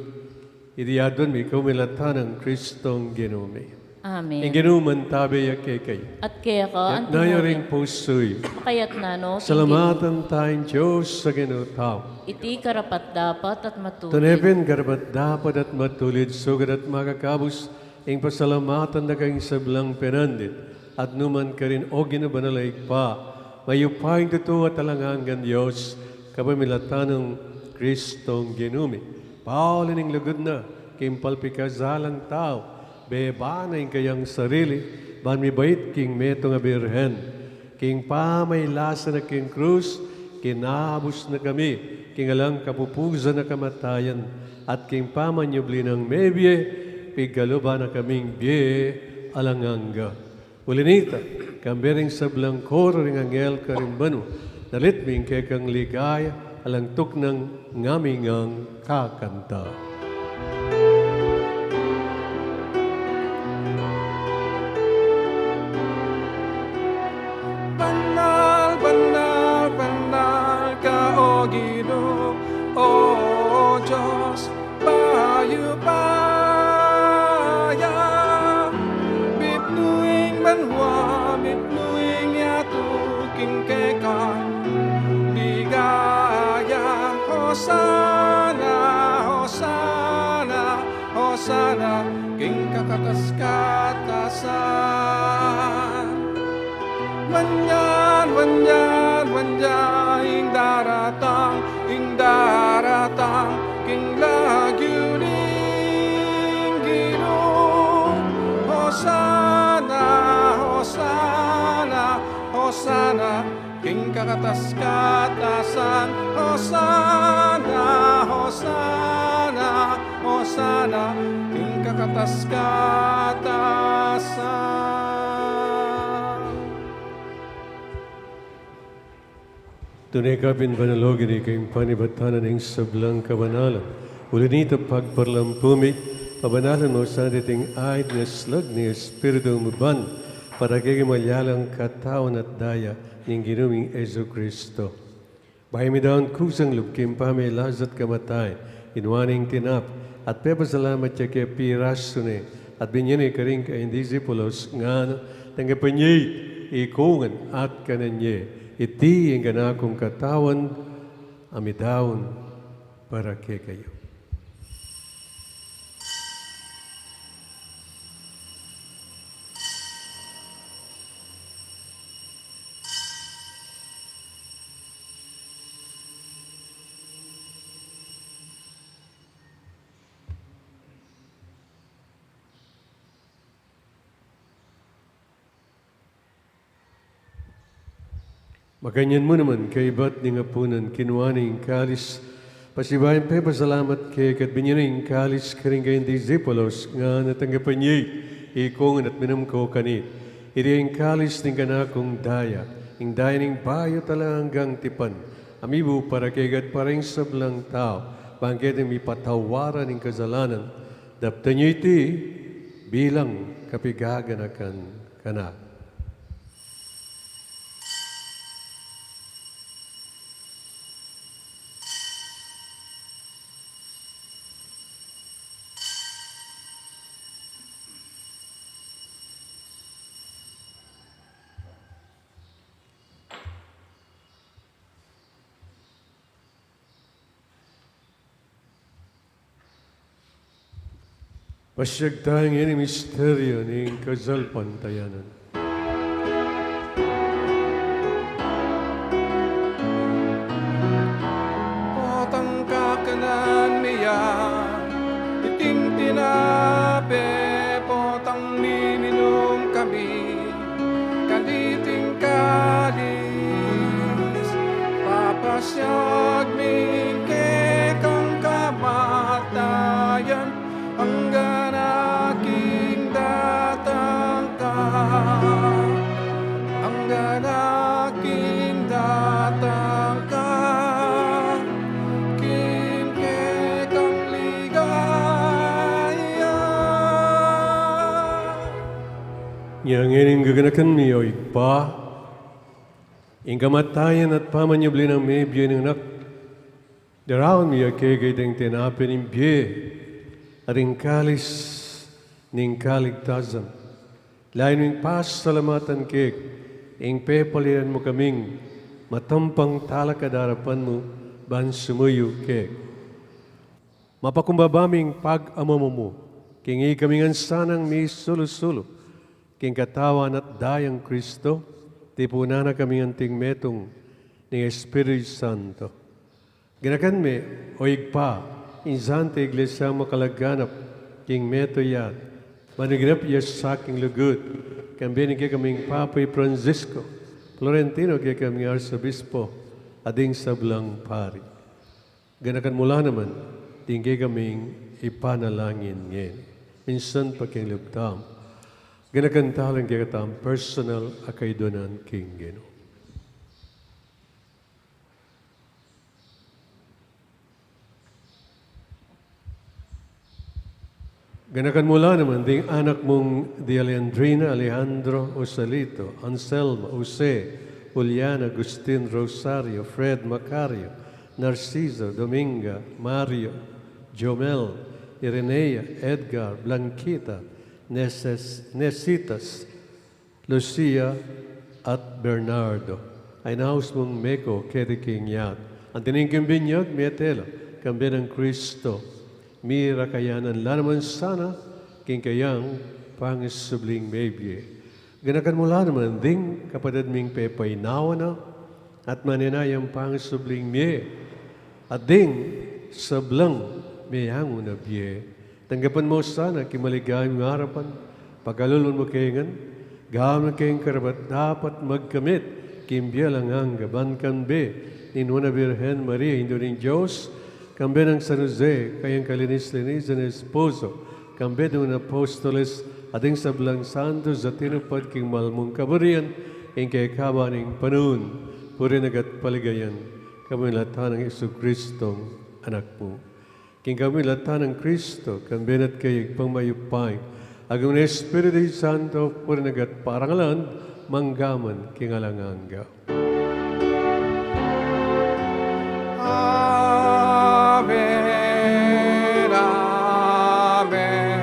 Iti aduan mi kapamilatan nang Kristong Ginu mi. Amen. Ing Ginu mantabe ya kekayu. At keka anti mu rin. Itas yu ring pusu yu. Makayatas no king Ginu. Salamatan taya ing Dios a Ginu tau. Iti karapat-dapat at matulid. Tune pin karapat-dapat at matulid, sugad at makakabus ing pasalamatan da ka king sablang penandit, at nu man karin, O Ginu, banal a Ibpa, mayupayang tutu at alang anggang Dios, kapamilatan nang Kristong Ginu mi. Pauli ning lugud na king palpikasalang tau, beba na ing kayang sarili, ban mibait king metung a birhen, king pamailasan na king krus, kinabus na kami king alang kapupuzan a kamatayan, at king pamanyubli nang mebie, pigkaluban na kaming bie alang angga. Uli nita, kambe ring sablang koro ring anghel karing banua, dalit mi ing kekang ligaya, alang tuknang ngami ngang kakanta. Banal, banal, banal ka, O Ginu, O Dios, mayupaya. Mipnu ing banua, mipnu ing yatu king kekang ligaya. Hosana, Hosana, Hosana king kakatas-katasan. Manyan, manyan, manyan ing daratang, ing daratang king lagyu ning Ginu. Hosana, Hosana, Hosana king kakatas-katasan. Hosana, Hosana, Hosana king kakatas-katasan. Tune ka pin banal, O Ginu, ika ing panibatan na ning sablang kabanalan. Uli nita pagparalampu mi, pabanalan mu sana iting aid ning slag ning Espiritu mu ban para kekami maging katawan at daya ning Ginu ming Jesucristo. Bayu mi daun kusang lub king pamagkasakit at kamatayan, kinua ne ing tinape, at pepasalamat ya ke, pirasu ne, at binie ne karing kayang disipulos, ngana, tanggapan ye iti, ikongan at kanan ye, iti ing kanakung katawan, a midaun para kekayu. Makanyan mu naman kaybat ning apunan, kinua ne ing kalis, pasibayu yang pepasalamat keka at binie ne ing kalis karing kayang disipulos, ngana, tanggapan ye iti, ikong ngan at minum kayu kaniti. Iti ing kalis ning kanakung daya, ing daya ning bayu at alang anggang tipan, a mibu para kekayu at para king sablang tau, bang ketang mipatawaran ning kasalanan. Daptan ye iti bilang kapaganakan kanaku. Pasiag taya ngeni king misteryu ning kasalpantayanan. Potang kakanan mi ya iting tinape, potang miminum kami kaniting kalis, papasiag mi ing kekang kamatayan, anggang aking datang ka, anggang aking datang ka, king kekang ligaya. Inya ngeni ing gaganakan mi, o Ibpa, ing kamatayan at pamanyubli nang mebie ning Anak, daraun mi ya keka iting tinape ning bie at ing kalis ning kaligtasan. Layun ming pasalamatan keka ing pepalinan mu kaming matampang talakad king arapan mu ban sumuyu keka. Mapakumbaba ming pag-amuma mu king ikami ngan sanang misulu-sulu king katawan at dayang Kristo, tipunan na kami anting metung ning Espiritu Santo. Ganakan me, o Ibpa, ing Santa Iglesia makalaganap king metung ya, ban maganap ya sa king lugud, kambe ning kekaming Papa i Francisco, Florentino kekaming Arsobispo, at ding sablang pari. Ganakan mu la naman ding kekaming ipanalangin ngeni, minsan pa king lub tamu. Ganakan tala ing kekatamung personal a kaiduanan king Ginu. Ganakan mu la naman ding anak mung di Alejandrina, Alejandro, Joselito, Anselma, Jose, Juliana, Agustin, Rosario, Fred, Macario, Narciso, Dominga, Mario, Jomel, Irenea, Edgar, Blanquita, Neces-, Necitas, Lucia at Bernardo, a inaus mung meko keti king yatu. Anti ning king binyag mete la, kambe nang Kristo, mirakayanan la naman sana king kayang pangasubling mebie. Ganakan mu la naman ding kapatad ming pepainawa na, at manenayang pangasubling mie, at ding sablang meangu na bie. Tanggapan mu sana king maligayang arapan, pakalulwan mu kami ngan, gawan mu kaming karapat-dapat magkamit king bie alang angga, ban kambe ning Nuan a Birhen Maria, Indu ning Dios, kambe nang San Jose, kayang kalinis-linisan a esposo, kambe ding apostoles, at ding sablang santos a tinupad king mal mung kaburian, king kekaban ning panaun, purian at kaligayan, kapamilatan nang Jesucristong Anak mu. King kapamilatan nang Kristo, kambe na at kaya, Ibpang mayupaya, agum ning Espiritu Santo, purian at parangalan, mangga man king alang angga. Amen, amen, amen.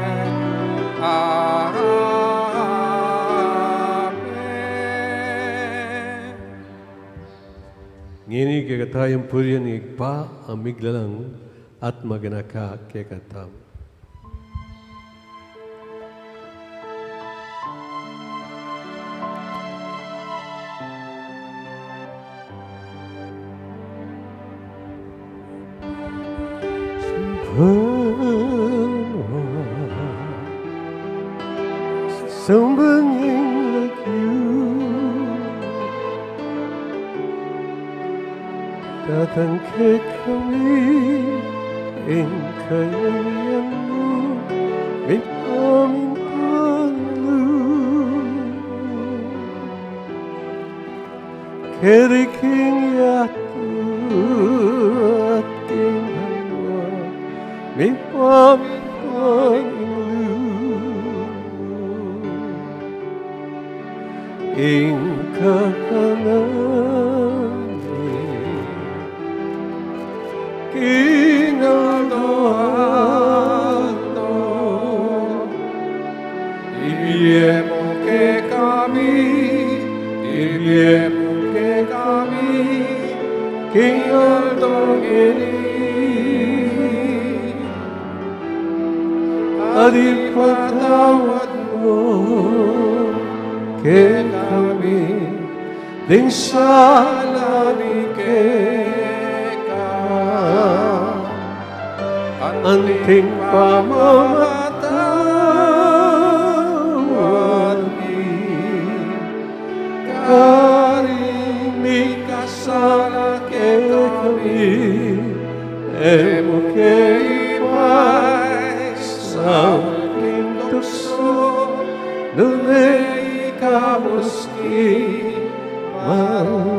Ngeni kekatamu ing purian ning Ibpa a miglalang at maganaka kekatamu. Samban ing lagyu. Tangke kami ing kayayan mu, mipamintang lu. Keri king yatu at king banua, mipamintang lu. Ing kakanan mi king aldo-aldo, ibie mu kekami, ibie mu kekami king aldo ngeni. At ipatawad mu kekami ding sala mi keka, anting pamamatawad mi karing mikasala kekami, e mu ke ipaisaul king tuksu, nune ikabus king marok.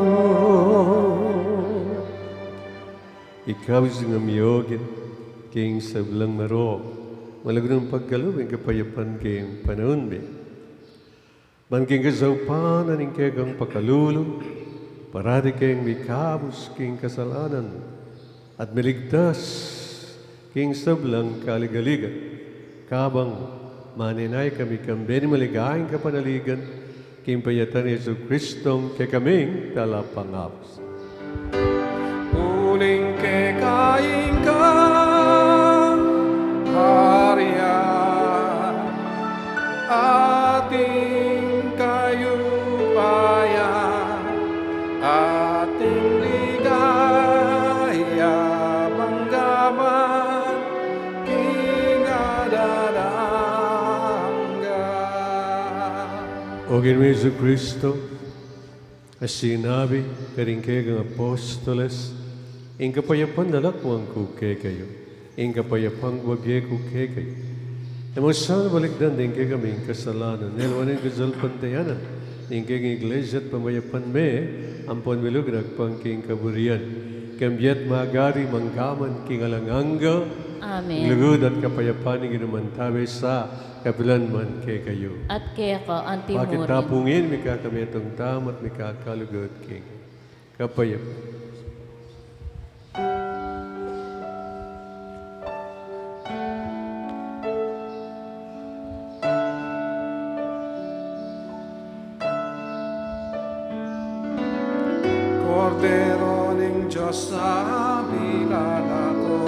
Ikabus ing miogen king sablang marok, malago nang pagkalub ing kapayapan king panaun mi. Ban king kasaupan na ning kekang pakalulu, parati keng mikabus king kasalanan at miligtas king sablang kaligaligan, kabang manenaya kami kambe ning maligayang kapanaligan, king pamanyaliwang Jesucristong kekaming Talapangabus. Uling keka ing kaharian, at ing kayupayan, at ing ligaya, mangga man king alang angga. O Ginu Jesucristo, a sinabi karing kekang apostoles, ing kapayapan lalakwan ku kekayu, ing kapayapan ku bibie ku kekayu. E mu sana balikdan ding kekaming kasalanan, nune lawan ing kasalpantayanan ning kekang Iglesia at pamayapan me, ampon milugud king kaburian, kambe at magari mangga man king alang angga. Amen. Ing lugud at kapayapan ning Ginu mantabe sa kapilan man kekayu. At keka antimurin. Bakit tapungan mi kekami itang tamat mi kakalugud king kapayapan. Kordero ning Dios a milalako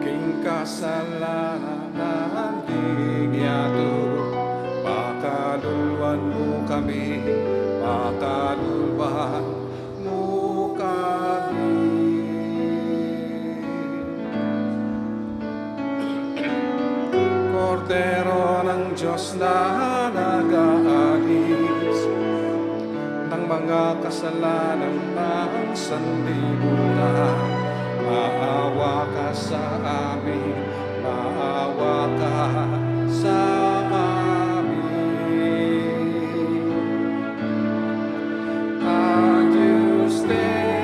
king kasalanan ning yatu, pakaluluan mu kami, pakaluluan mu kami. Kordero ng Diyos na nag-aalis ng mga kasalanan ng sanlibutan, maawa ka sa amin, maawa ka sa amin. Agnus Dei,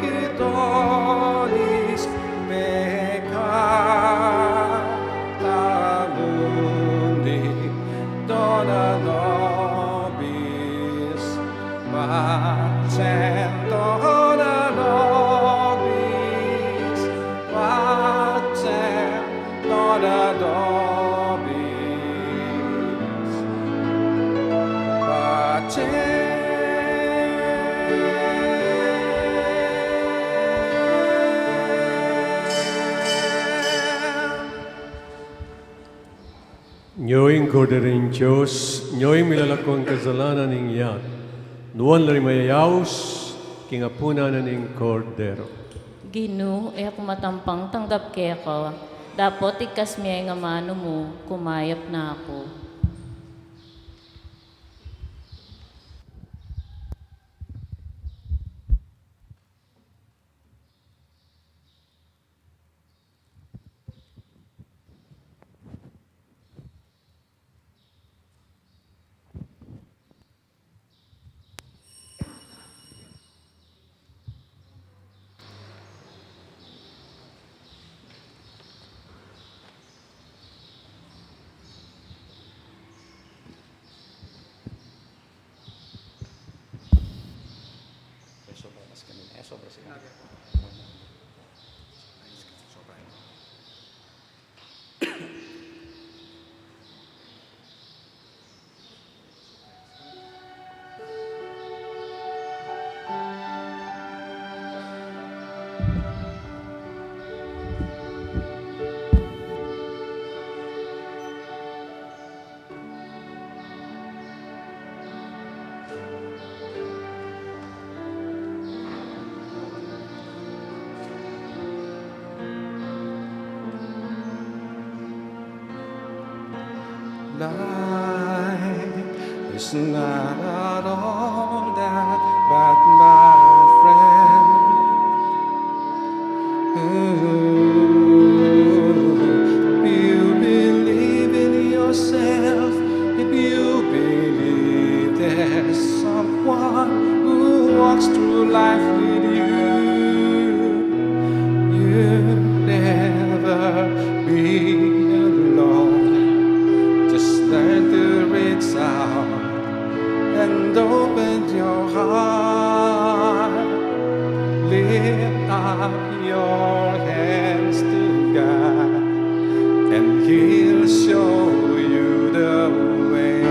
qui tollis peccata mundi, dona nobis pacem, dona nobis pacem, dona nobis pacem. Nyo ing Kordero ning Dios, nyo ing milalako king kasalanan ning yatu. Nuan la ring mayayaus king apunan ning Kordero. Ginu, e ku matampang tanggap keka, dapot ikkas mu ing amanu mu, kumayap na ku. Sobra sigla. Life is not at all that bad, my friend. Ooh, if you believe in yourself, if you believe there's someone who walks through life with you, you'll never be alone. Just learn to reach out and open your heart. Lift up your hands to God, and He'll show you the way.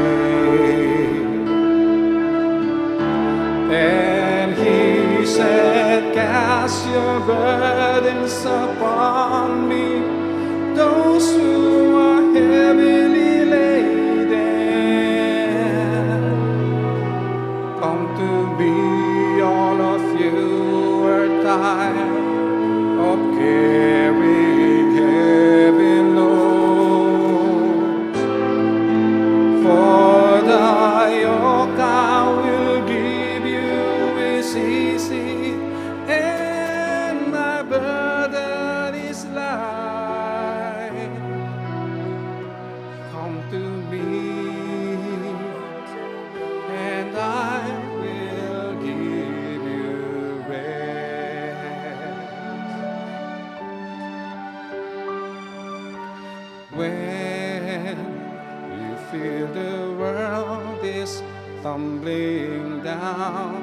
And He said, "Cast your burdens upon me, those who are heavily laden. Come to me, all of you who are tired of carrying heavy loads. For the yoke I will give you is easy, and my burden is light. Come to me, and I will give you rest." When you feel the world is tumbling down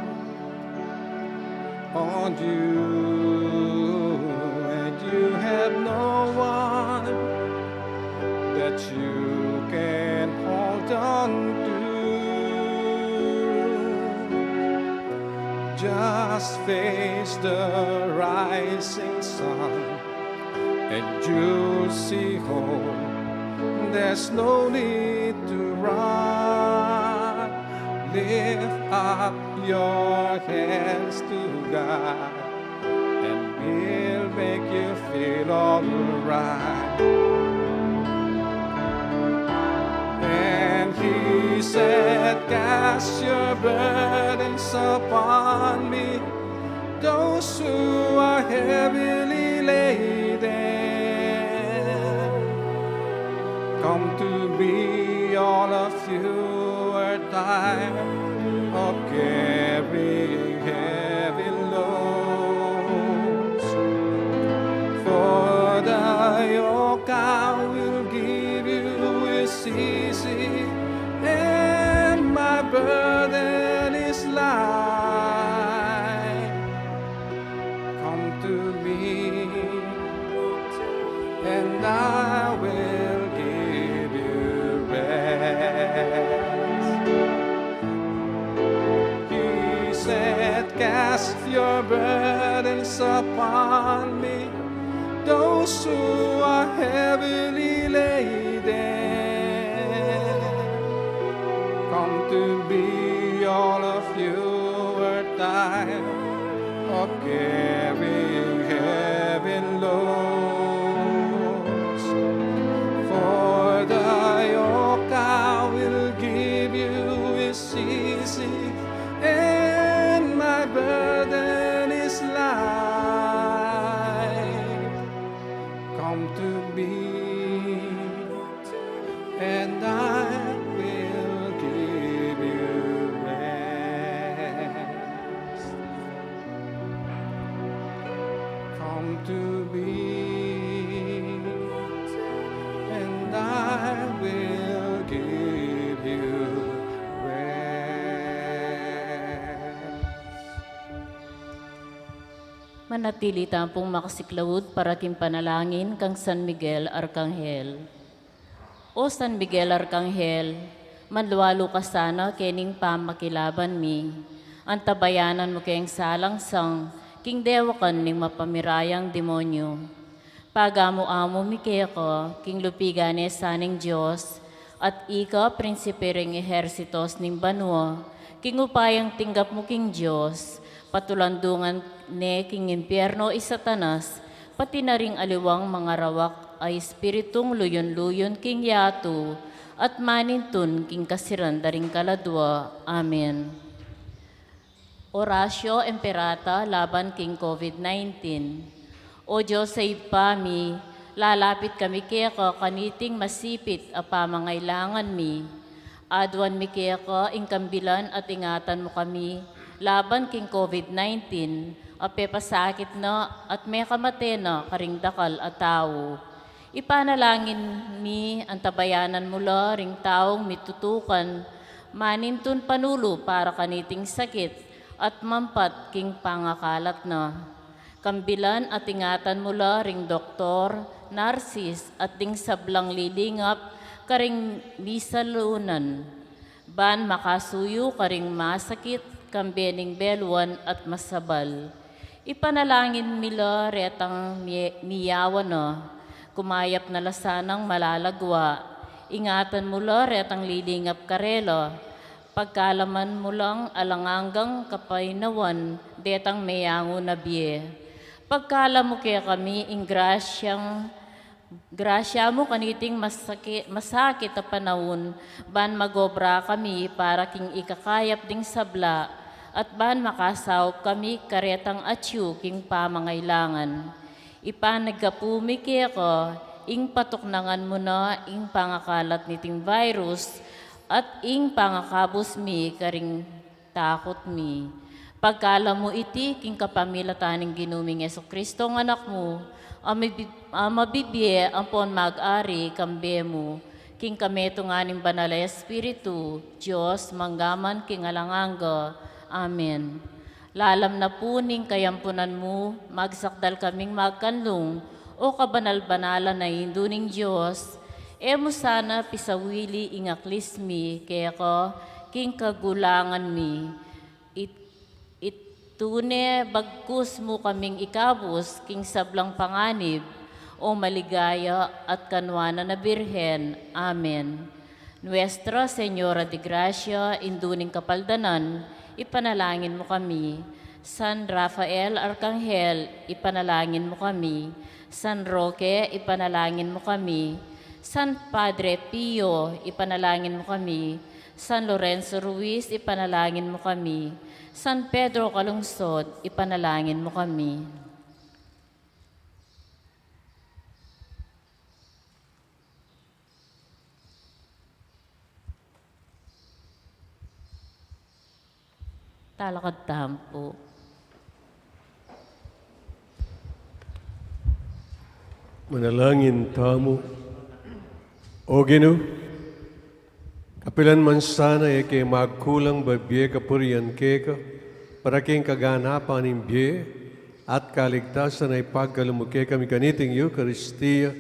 on you, and you have no one that you can hold on to, just face the rising sun, and you'll see hope. There's no need to run. Lift up your hands to God, and He'll make you feel alright. And He said, "Cast your burdens upon me, those who are heavily laden. Come to me, all of you who are tired of carrying heavy loads. For the yoke I will give you is easy, and my burden is light. Come to me, and I will give you rest." He said, "Cast your burdens upon me, those who are heavily laden. Come to me, all of you who are tired of carrying heavy loads. For the yoke I will give you is easy, and my burden is light. Come to me, and I will give you rest. Come to me, and I will give you rest." Manatili tampung makasiklaud para king panalangin kang San Miguel Arkanghel. O San Miguel Arkanghel, manlualu ka sana kening pamakilaban mi, antabayanan mu keng salangsang king dewakan ning mapamirayang demonyu. Pagamu-amu mi keka king lupigan ne sa ning Dios, at ika prinsipe ring ehersitos ning banua, king upayang tinggap mu king Dios, patulandungan ne king impierno i Satanas, pati na ring aliwang mangarawak a espiritung luyun-luyun king yatu, at manintun king kasiran da ring kaladua. Amen. Oratio Imperata laban king COVID nineteen. O Dios a Ibpa mi, lalapit kami keka kaniting masipit a pamangailangan mi. Aduan mi keka ing kambilan at ingatan mu kami laban king COVID nineteen a pepasakit na at mekamate na karing dakal a tau. Ipanalangin mi antabayanan mu la ring taung mitutukan, manintun panulu para kaniting sakit at mampat king pangakalat na. Kambilan at ingatan mu la ring doktor, narsis at ding sablang lilingap karing misalunan, ban makasuyu karing masakit, kambe ning beluan at masabal. Ipanalangin mi la retang mi-, miyawa na, kumayap na la sanang malalagwa. Ingatan mu la retang lilingap karela, pagkalaman mu lang alang anggang kapaynawan detang meyangu na bie. Pagkalam mu kekami ing grasyang Grasya mu kaniting masaki-, masakit a panaun, ban magobra kami para king ikakayap ding sabla, at ban makasaup kami karetang atyu king pamangailangan. Ipanagapu mi keka ing patuknangan mu na ing pangakalat niting virus, at ing pangakabus mi karing takut mi. Pagkalam mu iti king kapamilatan ning Ginu ming Jesucristo, a Anak mu, a mabi-, a mabibie ampon mag-ari kambe mu, king kametungan ning Banal a Espiritu, Dios, mangga man king alang angga. Amen. Lalam na pu ning kayampunan mu, magsakdal kaming magkanlung, o kabanal-banalan a Indu ning Dios, e mu sana pisawili ing aklis mi keka king kagulangan mi. It-, itune bagkus mu kaming ikabus king sablang panganib, o maligaya at kanwanan a Birhen. Amen. Nuestra Señora de Gracia, Indu ning Kapaldanan, ipanalangin mu kami. San Rafael Arkanghel, ipanalangin mu kami. San Roque, ipanalangin mu kami. San Padre Pio, ipanalangin mu kami. San Lorenzo Ruiz, ipanalangin mu kami. San Pedro Calungsod, ipanalangin mu kami. Talakad tamu pu. Manalangin tamu. O Ginu, kapilan man sana e ke magkulang babie kapurian keka, para king kaganapan ning bie at kaligtasan a ipagkalub mu kekami kaniting Eukaristia,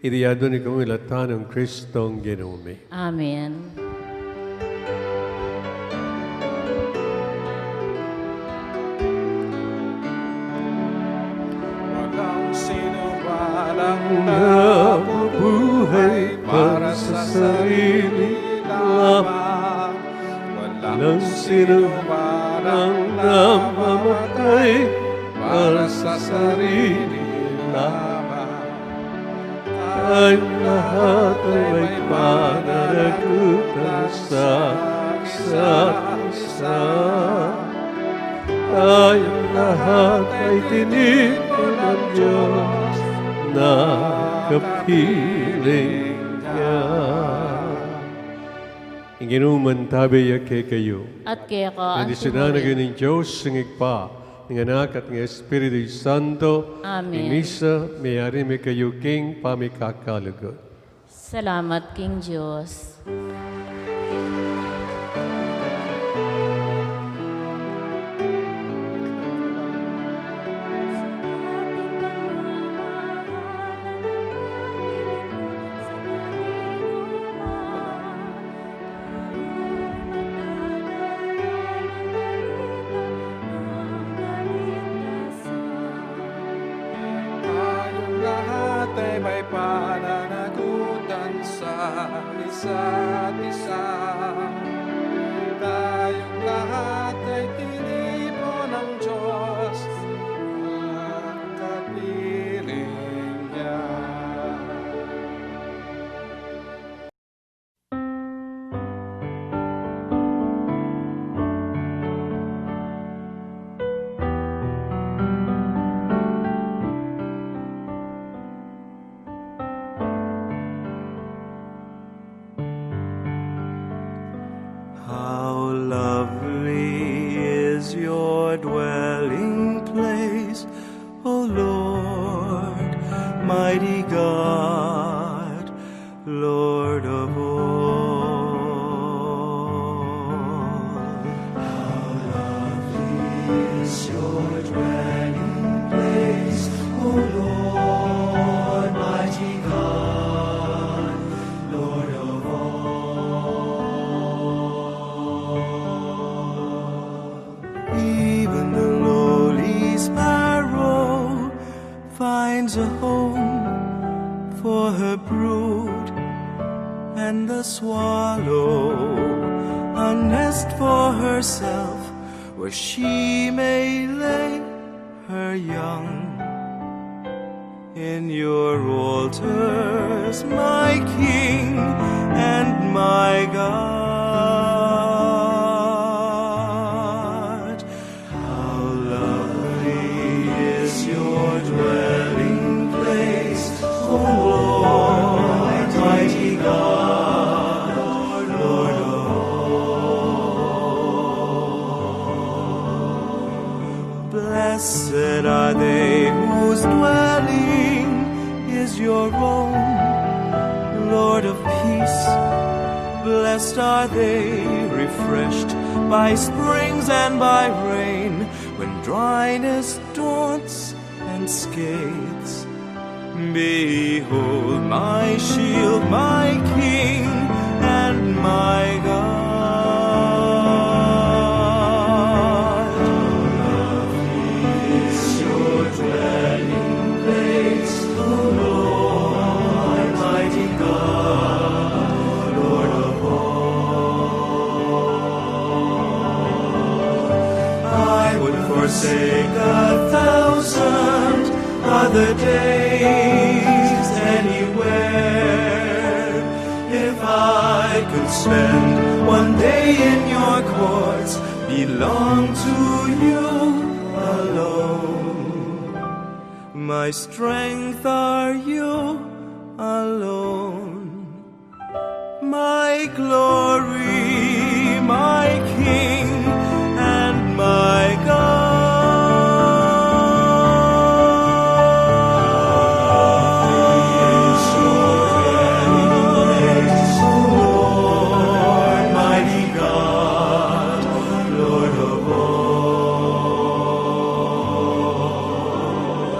iti adwan mi kamilatan nang Kristong Ginu mi. Amen. Walang sino walang nabubuhay para sa sarili lamang. Walang sino walang namamatay para sa sarili lamang. Tayong lahat ay may pananagutan sa isa't isa. Tayong lahat ay tinipun ng Diyos na kapiling niya. Ing Ginu mantabe ya kekayu. At keka antimurin. Bendisyunan na kayu ning Dios, ing Ibpa, ning Anak, at ning Espiritu Santo. Amen. Ing misa meyari na kayu king pamikakalugud. Salamat king Dios. Isa't isa, tayong lahat ay tinipon ng Diyos at kapiling niya. How lovely is your dwelling place, O Lord, mighty God, Lord of all. How lovely is your dwelling place, O Lord, mighty God, Lord of all. Even the lowly sparrow finds a home for her brood, and the swallow a nest for herself, where she may lay her young. In your altars, my King and my God, how lovely is your dwelling place, O Lord, mighty God, Lord of all. Blessed are they whose dwelling is your own, Lord of peace. Blessed are they refreshed by springs and by rain, when dryness daunts and scathes. Behold my shield, my King and my God. Is your dwelling place, O Lord, mighty God, Lord of all. I would forsake a thousand other days anywhere, if I could spend one day in your courts, belong to you alone. My strength are you alone. My glory, my King, and my God. Is your dwelling place, O Lord, mighty God, Lord of all.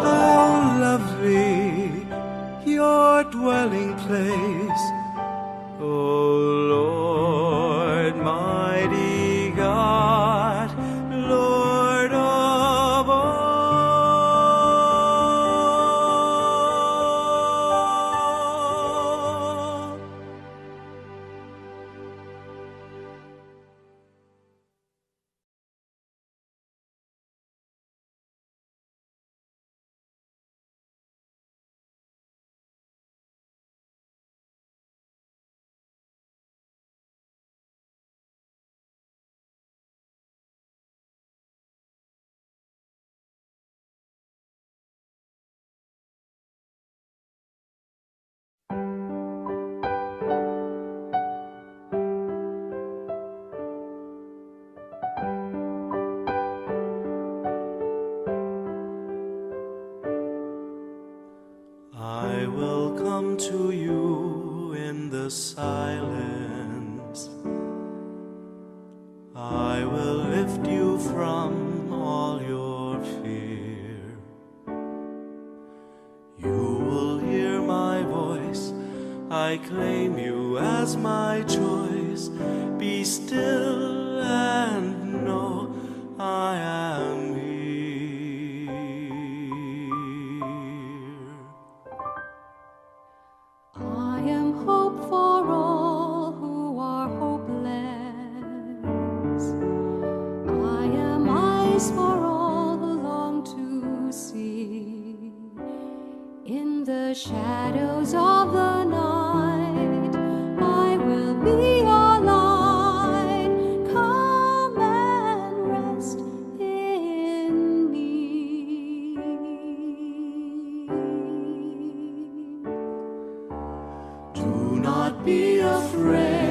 How lovely your dwelling place, O Lord, mighty God, Lord of all. I will come to you in the silence. I will lift you from all your fear. You will hear my voice. I claim you as my choice. Be still and know I am here. I am hope for The shadows of the night, I will be your light. Come and rest in me. Do not be afraid.